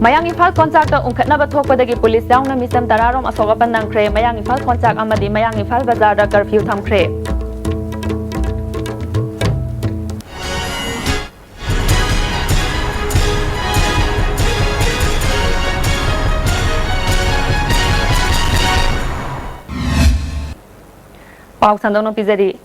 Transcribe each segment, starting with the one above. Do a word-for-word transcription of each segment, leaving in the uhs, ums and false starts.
ꯃꯌꯥꯡ ꯏꯝꯐꯥꯜ ꯀꯣꯟꯆꯥꯛꯇ ꯎꯪꯈꯠꯅꯕ ꯊꯣꯛꯄꯗꯒꯤ ꯄꯨꯂꯤꯁ ꯌꯥꯎꯅ ꯃꯤꯆꯝ ꯇꯔꯥꯔꯣꯝ ꯑꯁꯣꯛ ꯑꯄꯟ ꯅꯪꯈ꯭ꯔꯦ꯫ ꯃꯌꯥꯡ ꯏꯝꯐꯥꯜ ꯀꯣꯟꯆꯥꯛ ꯑꯃꯗꯤ ꯃꯌꯥꯡ ꯏꯝꯐꯥꯜ ꯕꯖꯥꯔꯗ ꯀꯔꯐ꯭ꯌꯨ ꯊꯝꯈ꯭ꯔꯦ꯫ ꯄꯥꯎ ꯁꯟꯗꯣꯛꯅ ꯄꯤꯖꯔꯤ꯫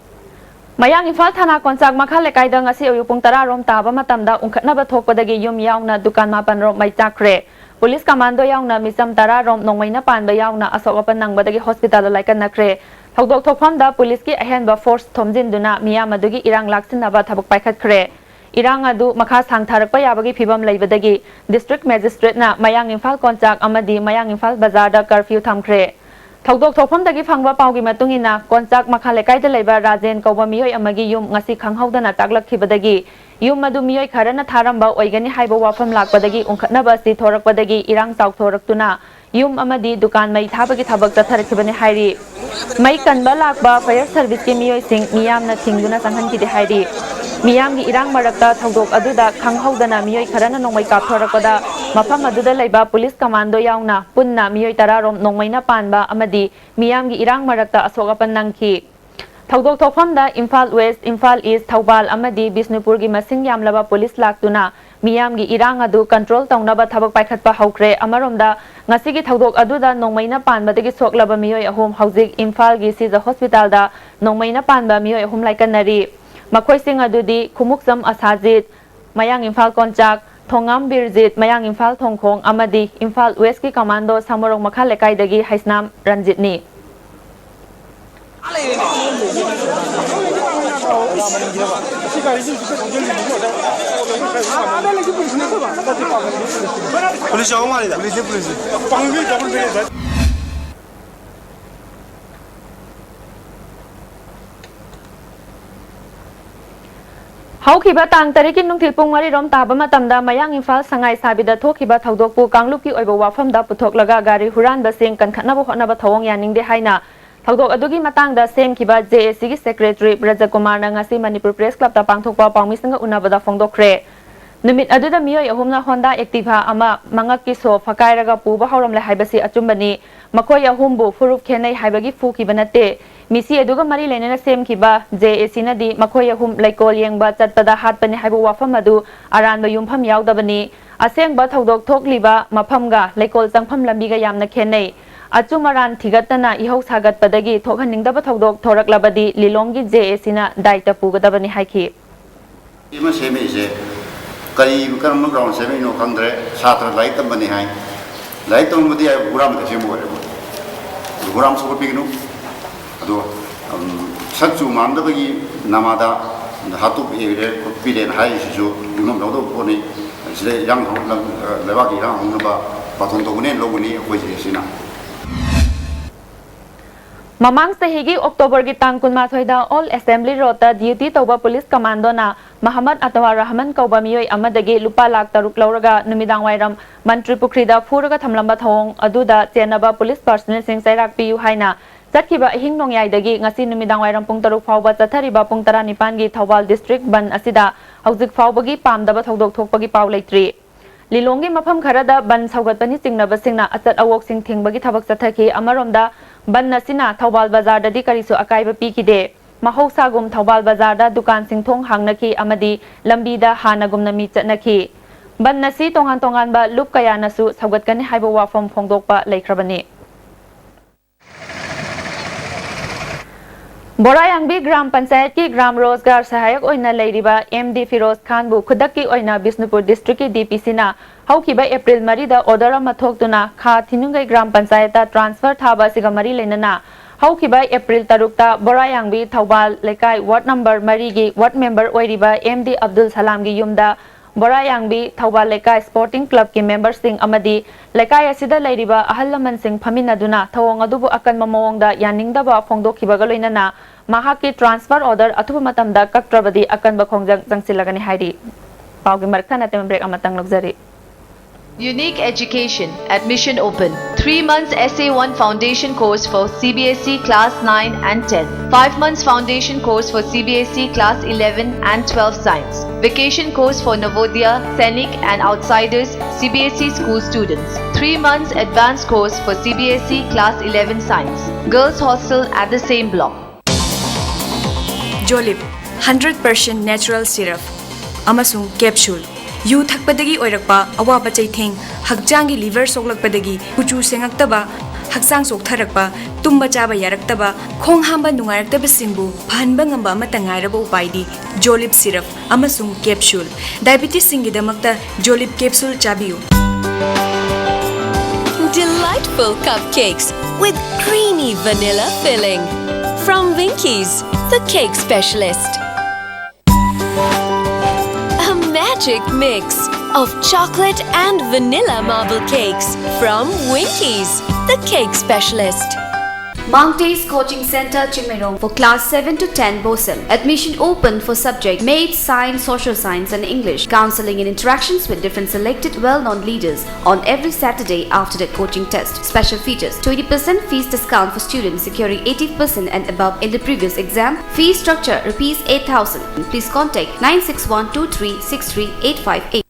ꯃꯌꯥꯡ ꯏꯝꯐꯥꯜ ꯊꯥꯅꯥ ꯀꯣꯟꯆꯥꯛ ꯃꯈꯥ ꯂꯩꯀꯥꯏꯗ ꯉꯁꯤ ꯑꯌꯨꯛ ꯄꯨꯡ ꯇꯔꯥ ꯔꯣꯝ ꯇꯥꯕ ꯃꯇꯝꯗ ꯎꯪꯈꯠꯅꯕ ꯊꯣꯛꯄꯗꯒꯤ ꯌꯨꯝ ꯌꯥꯎꯅ ꯗꯨꯀꯥꯟ ꯃꯥꯄꯟ ꯔꯣꯝ ꯃꯩ ꯆꯥꯛꯈ꯭ꯔꯦ꯫ ꯄꯨꯂꯤꯁ ꯀꯃꯥꯟꯗꯣ ꯌꯥꯎꯅ ꯃꯤꯆꯝ ꯇꯔꯥ ꯔꯣꯝ ꯅꯣꯡꯃꯩꯅ ꯄꯥꯟꯕ ꯌꯥꯎꯅ ꯑꯁꯣꯛ ꯑꯄꯟ ꯅꯪꯕꯗꯒꯤ ꯍꯣꯁꯄꯤꯇꯥꯜꯗ ꯂꯥꯏꯀꯠꯅꯈ꯭ꯔꯦ꯫ ꯊꯧꯗꯣꯛ ꯊꯣꯛꯐꯝꯗ ꯄꯨꯂꯤꯁꯀꯤ ꯑꯍꯦꯟꯕ ꯐꯣꯔꯁ ꯊꯣꯝꯖꯤꯟꯗꯨꯅ ꯃꯤꯌꯥꯝ ꯑꯗꯨꯒꯤ ꯏꯔꯥꯡ ꯂꯥꯛꯁꯤꯟꯅꯕ ꯊꯕꯛ ꯄꯥꯏꯈꯠꯈ꯭ꯔꯦ꯫ ꯏꯔꯥꯡ ꯑꯗꯨ ꯃꯈꯥ ꯁꯥꯡꯊꯔꯛꯄ ꯌꯥꯕꯒꯤ ꯐꯤꯕꯝ ꯂꯩꯕꯗꯒꯤ ꯗꯤꯁꯇ꯭ꯔꯤꯛ ꯃꯦꯖꯤꯁꯇ꯭ꯔꯦꯠꯅ ꯃꯌꯥꯡ ꯏꯝꯐꯥꯜ ꯀꯣꯟꯆꯥꯛ ꯑꯃꯗꯤ ꯃꯌꯥꯡ ꯏꯝꯐꯥꯜ ꯕꯖꯥꯔꯗ ꯀꯔꯐ꯭ꯌꯨ ꯊꯝꯈ꯭ꯔꯦ꯫ ꯊꯧꯗꯣꯛ ꯊꯣꯛꯐꯝꯗꯒꯤ ꯐꯪꯕ ꯄꯥꯎꯒꯤ ꯃꯇꯨꯡ ꯏꯟꯅ, ꯀꯣꯟꯆꯥꯛ ꯃꯈꯥ ꯂꯩꯀꯥꯏꯗ ꯂꯩꯕ ꯔꯥꯖꯦꯟ ꯀꯧꯕ ꯃꯤꯑꯣꯏ ꯑꯃꯒꯤ ꯌꯨꯝ ꯉꯁꯤ ꯈꯪꯍꯧꯗꯅ ꯆꯥꯛꯂꯛꯈꯤꯕꯗꯒꯤ ꯌꯨꯝ ꯑꯗꯨ ꯃꯤꯑꯣꯏ ꯈꯔꯅ ꯊꯥꯔꯝꯕ ꯑꯣꯏꯒꯅꯤ ꯍꯥꯏꯕ ꯋꯥꯐꯝ ꯂꯥꯛꯄꯗꯒꯤ ꯎꯪꯈꯠꯅꯕ ꯑꯁꯤ ꯊꯣꯔꯛꯄꯗꯒꯤ ꯏꯔꯥꯡ ꯆꯥꯎꯊꯣꯔꯛꯇꯨꯅ ꯌꯨꯝ ꯑꯃꯗꯤ ꯗꯨꯀꯥꯟ ꯃꯩ ꯊꯥꯕꯒꯤ ꯊꯕꯛ ꯆꯠꯊꯔꯛꯈꯤꯕꯅꯤ ꯍꯥꯏꯔꯤ꯫ ꯃꯩ ꯀꯟꯕ ꯂꯥꯛꯄ ꯐꯥꯌꯔ ꯁꯔꯚꯤꯁꯀꯤ ꯃꯤꯑꯣꯏꯁꯤꯡ ꯃꯤꯌꯥꯝꯅ ꯊꯤꯡꯗꯨꯅ ꯆꯪꯍꯟꯈꯤꯗꯦ ꯍꯥꯏꯔꯤ꯫ ꯃꯤꯌꯥꯝꯒꯤ ꯏꯔꯥꯡ ꯃꯔꯛꯇ ꯊꯧꯗꯣꯛ ꯑꯗꯨꯗ ꯈꯪꯍꯧꯗꯅ ꯃꯤꯑꯣꯏ ꯈꯔꯅ ꯅꯣꯡꯃꯩ ꯀꯥꯞꯊꯣꯔꯛꯄꯗ ꯃꯐꯝ ꯑꯗꯨꯗ ꯂꯩꯕ ꯄꯨꯂꯤꯁ ꯀꯃꯥꯟꯗꯣ ꯌꯥꯎꯅ ꯄꯨꯟꯅ ꯃꯤꯑꯣꯏ ꯇꯔꯥ ꯔꯣꯝ ꯅꯣꯡꯃꯩꯅ ꯄꯥꯟꯕ ꯑꯃꯗꯤ ꯃꯤꯌꯥꯝꯒꯤ ꯏꯔꯥꯡ ꯃꯔꯛꯇ ꯑꯁꯣꯛ ꯑꯄꯟ ꯅꯪꯈꯤ꯫ ꯊꯧꯗꯣꯛ ꯊꯣꯛꯐꯝꯗ ꯏꯝꯐꯥꯜ ꯋꯦꯁ, ꯏꯝꯐꯥꯜ ꯏꯁ, ꯊꯧꯕꯥꯜ ꯑꯃꯗꯤ ꯕꯤꯁꯅꯨꯄꯨꯔꯒꯤ ꯃꯁꯤꯡ ꯌꯥꯝꯂꯕ ꯄꯨꯂꯤꯁ ꯂꯥꯛꯇꯨꯅ ꯃꯤꯌꯥꯝꯒꯤ ꯏꯔꯥꯡ ꯑꯗꯨ ꯀꯟꯇ꯭ꯔꯣꯜ ꯇꯧꯅꯕ ꯊꯕꯛ ꯄꯥꯏꯈꯠꯄ ꯍꯧꯈ꯭ꯔꯦ꯫ ꯑꯃꯔꯣꯝꯗ, ꯉꯁꯤꯒꯤ ꯊꯧꯗꯣꯛ ꯑꯗꯨꯗ ꯅꯣꯡꯃꯩꯅ ꯄꯥꯟꯕꯗꯒꯤ ꯁꯣꯛꯂꯕ ꯃꯤꯑꯣꯏ ꯑꯍꯨꯝ ꯍꯧꯖꯤꯛ ꯏꯝꯐꯥꯜꯒꯤ ꯁꯤꯖ ꯍꯣꯁꯄꯤꯇꯥꯜꯗ ꯅꯣꯡꯃꯩꯅ ꯄꯥꯟꯕ ꯃꯤꯑꯣꯏ ꯑꯍꯨꯝ ꯂꯥꯏꯀꯠꯅꯔꯤ꯫ ꯃꯈꯣꯏꯁꯤꯡ ꯑꯗꯨꯗꯤ ꯈꯨꯃꯨꯛꯆꯝ ꯑꯁꯥꯖꯤꯠ, ꯃꯌꯥꯡ ꯏꯝꯐꯥꯜ ꯀꯣꯟꯆꯥꯛ, ꯊꯣꯉꯥꯝ ꯕꯤꯔꯖꯤꯠ, ꯃꯌꯥꯡ ꯏꯝꯐꯥꯜ ꯊꯣꯡꯈꯣꯡ ꯑꯃꯗꯤ ꯏꯝꯐꯥꯜ ꯋꯦꯁꯀꯤ ꯀꯃꯥꯟꯗꯣ ꯁꯥꯃꯣꯔꯣꯛ ꯃꯈꯥ ꯂꯩꯀꯥꯏꯗꯒꯤ ꯍꯩꯁꯅꯥꯝ ꯔꯟꯖꯤꯠꯅꯤ꯫ ꯄꯨꯂꯤꯁ ꯌꯥꯎꯕ ꯃꯥꯜꯂꯤꯗ꯫ ꯄꯨꯂꯤꯁꯅꯤ, ꯄꯨꯂꯤꯁꯅꯤ꯫ ꯄꯥꯡꯒꯜ ꯗꯕꯜ ꯕꯦꯔꯦꯛ ꯁꯥꯏ꯫ ꯍꯧꯈꯤꯕ ꯇꯥꯡ ꯇꯔꯦꯠꯀꯤ ꯅꯨꯡꯊꯤꯜ ꯄꯨꯡ ꯃꯔꯤ ꯔꯣꯝ ꯇꯥꯕ ꯃꯇꯝꯗ ꯃꯌꯥꯡ ꯏꯝꯐꯥꯜ ꯁꯉꯥꯏ ꯁꯥꯕꯤꯗ ꯊꯣꯛꯈꯤꯕ ꯊꯧꯗꯣꯛꯄꯨ ꯀꯥꯡꯂꯨꯞꯀꯤ ꯑꯣꯏꯕ ꯋꯥꯐꯝꯗ ꯄꯨꯊꯣꯛꯂꯒ ꯒꯥꯔꯤ ꯍꯨꯔꯥꯟꯕꯁꯤꯡ ꯀꯟꯈꯠꯅꯕ ꯍꯣꯠꯅꯕ ꯊꯧꯑꯣꯡ ꯌꯥꯅꯤꯡꯗꯦ ꯍꯥꯏꯅ ꯊꯧꯗꯣꯛ ꯑꯗꯨꯒꯤ ꯃꯇꯥꯡꯗ ꯁꯦꯝꯈꯤꯕ ꯖꯦ ꯑꯦ ꯁꯤꯒꯤ ꯁꯦꯀ꯭ꯔꯦꯇꯔꯤ ꯕ꯭ꯔꯖꯀꯨꯃꯥꯔꯅ ꯉꯁꯤ ꯃꯅꯤꯄꯨꯔ ꯄ꯭ꯔꯦꯁ ꯀ꯭ꯂꯕꯇ ꯄꯥꯡꯊꯣꯛꯄ ꯄꯥꯎꯃꯤꯁꯤꯡꯒ ꯎꯅꯕꯗ ꯐꯣꯡꯗꯣꯛꯈ꯭ꯔꯦ꯫ ꯅꯨꯃꯤꯠ ꯑꯗꯨꯗ ꯃꯤꯑꯣꯏ ꯑꯍꯨꯝꯅ Honda Activa ꯑꯃ ꯃꯉꯛꯀꯤ ꯁꯣ ꯐꯀꯥꯏꯔꯒ ꯄꯨꯕ ꯍꯧꯔꯝꯂꯦ ꯍꯥꯏꯕꯁꯤ ꯑꯆꯨꯝꯕꯅꯤ꯫ ꯃꯈꯣꯏ ꯑꯍꯨꯝꯕꯨ ꯐꯨꯔꯨꯞ ꯈꯦꯟꯅꯩ ꯍꯥꯏꯕꯒꯤ ꯐꯨꯈꯤꯕ ꯅꯠꯇꯦ꯫ ꯃꯤꯁꯤ ꯑꯗꯨꯒ ꯃꯔꯤ ꯂꯩꯅꯅ ꯁꯦꯝꯈꯤꯕ JACꯅꯗꯤ ꯃꯈꯣꯏ ꯑꯍꯨꯝ ꯂꯩꯀꯣꯜ ꯌꯦꯡꯕ ꯆꯠꯄꯗ ꯍꯥꯠꯄꯅꯤ ꯍꯥꯏꯕ ꯋꯥꯐꯝ ꯑꯗꯨ ꯑꯔꯥꯟꯕ ꯌꯨꯝꯐꯝ ꯌꯥꯎꯗꯕꯅꯤ꯫ ꯑꯁꯦꯡꯕ ꯊꯧꯗꯣꯛ ꯊꯣꯛꯂꯤꯕ ꯃꯐꯝꯒ ꯂꯩꯀꯣꯜ ꯆꯪꯐꯝ ꯂꯝꯕꯤꯒ ꯌꯥꯝꯅ ꯈꯦꯟꯅꯩ꯫ ꯑꯆꯨꯝ ꯑꯔꯥꯟ ꯊꯤꯒꯠꯇꯅ ꯏꯍꯧ ꯁꯥꯒꯠꯄꯗꯒꯤ ꯊꯣꯛꯍꯟꯅꯤꯡꯗꯕ ꯊꯧꯗꯣꯛ ꯊꯣꯔꯛꯂꯕꯗꯤ ꯂꯤꯂꯣꯡꯒꯤ JACꯅ ꯗꯥꯏꯇ ꯄꯨꯒꯗꯕꯅꯤ ꯍꯥꯏꯈꯤ꯫ ꯑꯃ ꯁꯦꯝꯃꯛꯏꯁꯦ ꯀꯔꯤ, ꯀꯔꯝꯕ ꯒ꯭ꯔꯥꯎꯟ ꯁꯦꯝꯃꯛꯏꯅꯣ ꯈꯪꯗ꯭ꯔꯦ꯫ ꯁꯥꯇ꯭ꯔ ꯂꯥꯏꯔꯤꯛ ꯇꯝꯕꯅꯤ ꯍꯥꯏ꯫ ꯂꯥꯏꯔꯤꯛ ꯇꯝꯕꯗꯤ ꯍꯨꯔꯥꯟꯕ ꯀꯩꯁꯦꯝꯕ ꯑꯣꯏꯔꯦ꯫ ꯍꯨꯔꯥꯟ ꯁꯨꯒꯠꯄꯤꯒꯅꯨ꯫ ꯑꯗꯣ ꯁꯛ ꯆꯨ ꯃꯥꯟꯗꯕꯒꯤ ꯅꯃꯥꯗ ꯍꯥꯠꯇꯣꯛꯄꯤꯔꯦ ꯈꯣꯠꯄꯤꯔꯦꯅ ꯍꯥꯏꯔꯤꯁꯤꯁꯨ ꯌꯨꯝꯐꯝ ꯌꯥꯎꯗꯕ ꯄꯣꯠꯅꯤ꯫ ꯁꯤꯗ ꯏꯔꯥꯡ ꯂꯩꯕꯥꯛꯀꯤ ꯏꯔꯥꯡ ꯍꯧꯅꯕ ꯕꯥꯇꯣꯟ ꯇꯧꯕꯅꯦꯅ ꯂꯧꯒꯅꯤ ꯑꯩꯈꯣꯏ JACꯅ꯫ ꯃꯃꯥꯡ ꯆꯍꯤꯒꯤ ꯑꯣꯛꯇꯣꯕꯔꯒꯤ ꯇꯥꯡ ꯀꯨꯟꯃꯥꯊꯣꯏꯗ Old Assembly Roadꯇ duty ꯇꯧꯕ ꯄꯨꯂꯤꯁ ꯀꯃꯥꯟꯗꯣꯅ ꯃꯍꯃꯗ ꯑꯇꯋꯥ ꯔꯍꯃꯟ ꯀꯧꯕ ꯃꯤꯑꯣꯏ ꯑꯃꯗꯒꯤ ꯂꯨꯄꯥ ꯂꯥꯈ ꯇꯔꯨꯛ ꯂꯧꯔꯒ ꯅꯨꯃꯤꯗꯥꯡꯋꯥꯏꯔꯝ ꯃꯟꯇ꯭ꯔꯤ ꯄꯨꯈ꯭ꯔꯤꯗ ꯐꯨꯔꯒ ꯊꯝꯂꯝꯕ ꯊꯧꯑꯣꯡ ꯑꯗꯨꯗ ꯆꯦꯟꯅꯕ ꯄꯨꯂꯤꯁ personnelꯁꯤꯡ ꯆꯩꯔꯥꯛ ꯄꯤꯌꯨ ꯍꯥꯏꯅ ꯆꯠꯈꯤꯕ ꯑꯍꯤꯡ ꯅꯣꯡꯌꯥꯏꯗꯒꯤ ꯉꯁꯤ ꯅꯨꯃꯤꯗꯥꯡꯋꯥꯏꯔꯝ ꯄꯨꯡ ꯇꯔꯨꯛ ꯐꯥꯎꯕ ꯆꯠꯊꯔꯤꯕ ꯄꯨꯡ ꯇꯔꯥꯅꯤꯄꯥꯟꯒꯤ ꯊꯧꯕꯥꯜ district ꯕꯟ ꯑꯁꯤꯗ ꯍꯧꯖꯤꯛ ꯐꯥꯎꯕꯒꯤ ꯄꯥꯝꯗꯕ ꯊꯧꯗꯣꯛ ꯊꯣꯛꯄꯒꯤ ꯄꯥꯎ ꯂꯩꯇ꯭ꯔꯤ꯫ ꯂꯤꯂꯣꯡꯒꯤ ꯃꯐꯝ ꯈꯔꯗ ꯕꯟ ꯁꯧꯒꯠꯄꯅꯤ ꯆꯤꯡꯅꯕꯁꯤꯡꯅ ꯑꯆꯠ ꯑꯋꯣꯛꯁꯤꯡ ꯊꯤꯡꯕꯒꯤ ꯊꯕꯛ ꯆꯠꯊꯈꯤ꯫ ꯑꯃꯔꯣꯝꯗ ꯕꯟ ꯑꯁꯤꯅ ꯊꯧꯕꯥꯜ ꯕꯖꯥꯔꯗꯗꯤ ꯀꯔꯤꯁꯨ ꯑꯀꯥꯏꯕ ꯄꯤꯈꯤꯗꯦ꯫ ꯃꯍꯧꯁꯥꯒꯨꯝ ꯊꯧꯕꯥꯜ ꯕꯖꯥꯔꯗ ꯗꯨꯀꯥꯟꯁꯤꯡ ꯊꯣꯡ ꯍꯥꯡꯅꯈꯤ ꯑꯃꯗꯤ ꯂꯝꯕꯤꯗ ꯍꯥꯟꯅꯒꯨꯝꯅ ꯃꯤ ꯆꯠꯅꯈꯤ꯫ ꯕꯟ ꯑꯁꯤ ꯇꯣꯉꯥꯟ ꯇꯣꯉꯥꯟꯕ ꯂꯨꯞ ꯀꯌꯥꯅꯁꯨ ꯁꯧꯒꯠꯀꯅꯤ ꯍꯥꯏꯕ ꯋꯥꯐꯝ ꯐꯣꯡꯗꯣꯛꯄ ꯂꯩꯈ꯭ꯔꯕꯅꯤ꯫ ꯕꯣꯔꯥꯌꯥꯡꯕꯤ ꯒ꯭ꯔꯥꯝ ꯄꯟꯆꯥꯌꯠꯀꯤ ꯒ꯭ꯔꯥꯝ ꯔꯣꯖꯒꯥꯔ ꯁꯍꯥꯌꯛ ꯑꯣꯏꯅ ꯂꯩꯔꯤꯕ ꯑꯦꯝ ꯗꯤ ꯐꯤꯔꯣꯖ ꯈꯥꯟꯕꯨ ꯈꯨꯗꯛꯀꯤ ꯑꯣꯏꯅ ꯕꯤꯁꯅꯨꯄꯨꯔ districtꯀꯤ DPCꯅ ꯍꯧꯈꯤꯕ ꯑꯦꯄ꯭ꯔꯤꯜ ꯃꯔꯤꯗ order ꯑꯃ ꯊꯣꯛꯇꯨꯅ ꯈꯥ ꯊꯤꯅꯨꯡꯒꯩ ꯒ꯭ꯔꯥꯝ ꯄꯟꯆꯥꯌꯠꯇ transfer ꯊꯥꯕ ꯑꯁꯤꯒ ꯃꯔꯤ ꯂꯩꯅꯅ ꯍꯧꯈꯤꯕ ꯑꯦꯄ꯭ꯔꯤꯜ ꯇꯔꯨꯛꯇ ꯕꯣꯔꯥꯌꯥꯡꯕꯤ ꯊꯧꯕꯥꯜ ꯂꯩꯀꯥꯏ ward number ꯃꯔꯤꯒꯤ ward member ꯑꯣꯏꯔꯤꯕ ꯑꯦꯝ ꯗꯤ ꯑꯕꯗꯨꯜ ꯁꯂꯥꯝꯒꯤ ꯌꯨꯝꯗ ꯕꯣꯔꯥꯌꯥꯡꯕꯤ ꯊꯧꯕꯥꯜ ꯂꯩꯀꯥꯏ sporting clubꯀꯤ memberꯁꯤꯡ ꯑꯃꯗꯤ ꯂꯩꯀꯥꯏ ꯑꯁꯤꯗ ꯂꯩꯔꯤꯕ ꯑꯍꯜ ꯂꯃꯟꯁꯤꯡ ꯐꯝꯃꯤꯟꯅꯗꯨꯅ ꯊꯧꯑꯣꯡ ꯑꯗꯨꯕꯨ ꯑꯀꯟꯕ ꯃꯑꯣꯡꯗ ꯌꯥꯅꯤꯡꯗꯕ ꯐꯣꯡꯗꯣꯛꯈꯤꯕꯒ ꯂꯣꯏꯅꯅ ꯃꯍꯥꯛꯀꯤ transfer order ꯑꯊꯨꯕ ꯃꯇꯝꯗ ꯀꯛꯇ꯭ꯔꯕꯗꯤ ꯑꯀꯟꯕ ꯈꯣꯡꯖꯪ ꯆꯪꯁꯤꯜꯂꯒꯅꯤ ꯍꯥꯏꯔꯤ꯫ ꯄꯥꯎꯒꯤ ꯃꯔꯛ ꯊꯠꯅ ꯇꯦꯝ break ꯑꯃꯇꯪ ꯂꯧꯖꯔꯤ꯫ Unique Education, admission open. Three months S A one foundation course for C B S E class nine and ten. Five months foundation course for C B S E class eleven and twelve science. Vacation course for Navodaya, Sainik and outsiders C B S E school students. Three months advanced course for C B S E class eleven science. Girls hostel at the same block. ꯖꯣꯂꯤꯞ hundred percent natural syrup ꯑꯃꯁꯨꯡ capsule. ꯌꯨ ꯊꯛꯄꯗꯒꯤ ꯑꯣꯏꯔꯛꯄ ꯑꯋꯥꯕ ꯆꯩꯊꯦꯡ, ꯍꯛꯆꯥꯡꯒꯤ liver ꯁꯣꯛꯂꯛꯄꯗꯒꯤ ꯀꯨꯆꯨ ꯁꯦꯡꯉꯛꯇꯕ, ꯍꯛꯆꯥꯡ ꯆꯣꯛꯊꯔꯛꯄ, ꯇꯨꯝꯕ ꯆꯥꯕ ꯌꯥꯔꯛꯇꯕ, ꯈꯣꯡ ꯍꯥꯝꯕ ꯅꯨꯡꯉꯥꯏꯔꯛꯇꯕꯁꯤꯡꯕꯨ ꯐꯍꯟꯕ ꯉꯝꯕ ꯑꯃꯠꯇ ꯉꯥꯏꯔꯕ ꯎꯄꯥꯏꯗꯤ ꯖꯣꯂꯤꯞ ꯁꯤꯔꯞ ꯑꯃꯁꯨꯡ ꯀꯦꯞꯁꯨꯜ꯫ ꯗꯥꯏꯕꯤꯇꯤꯁꯁꯤꯡꯒꯤꯗꯃꯛꯇ ꯖꯣꯂꯤꯞ ꯀꯦꯞꯁꯨꯜ ꯆꯥꯕꯤꯌꯨ꯫ Delightful cupcakes with creamy vanilla filling. From Winkies, the cake specialist. A magic mix of chocolate and vanilla marble cakes from Winkies, the cake specialist. Mount Ace Coaching Center, Chingmeirong for class seven to ten BOSEM. Admission open for subject Maths, Science, Social Science and English. Counseling and interactions with different selected well-known leaders on every Saturday after the coaching test. Special features: twenty percent fees discount for students securing eighty percent and above in the previous exam. Fee structure: rupees eight thousand. Please contact nine six one two three six three eight five eight.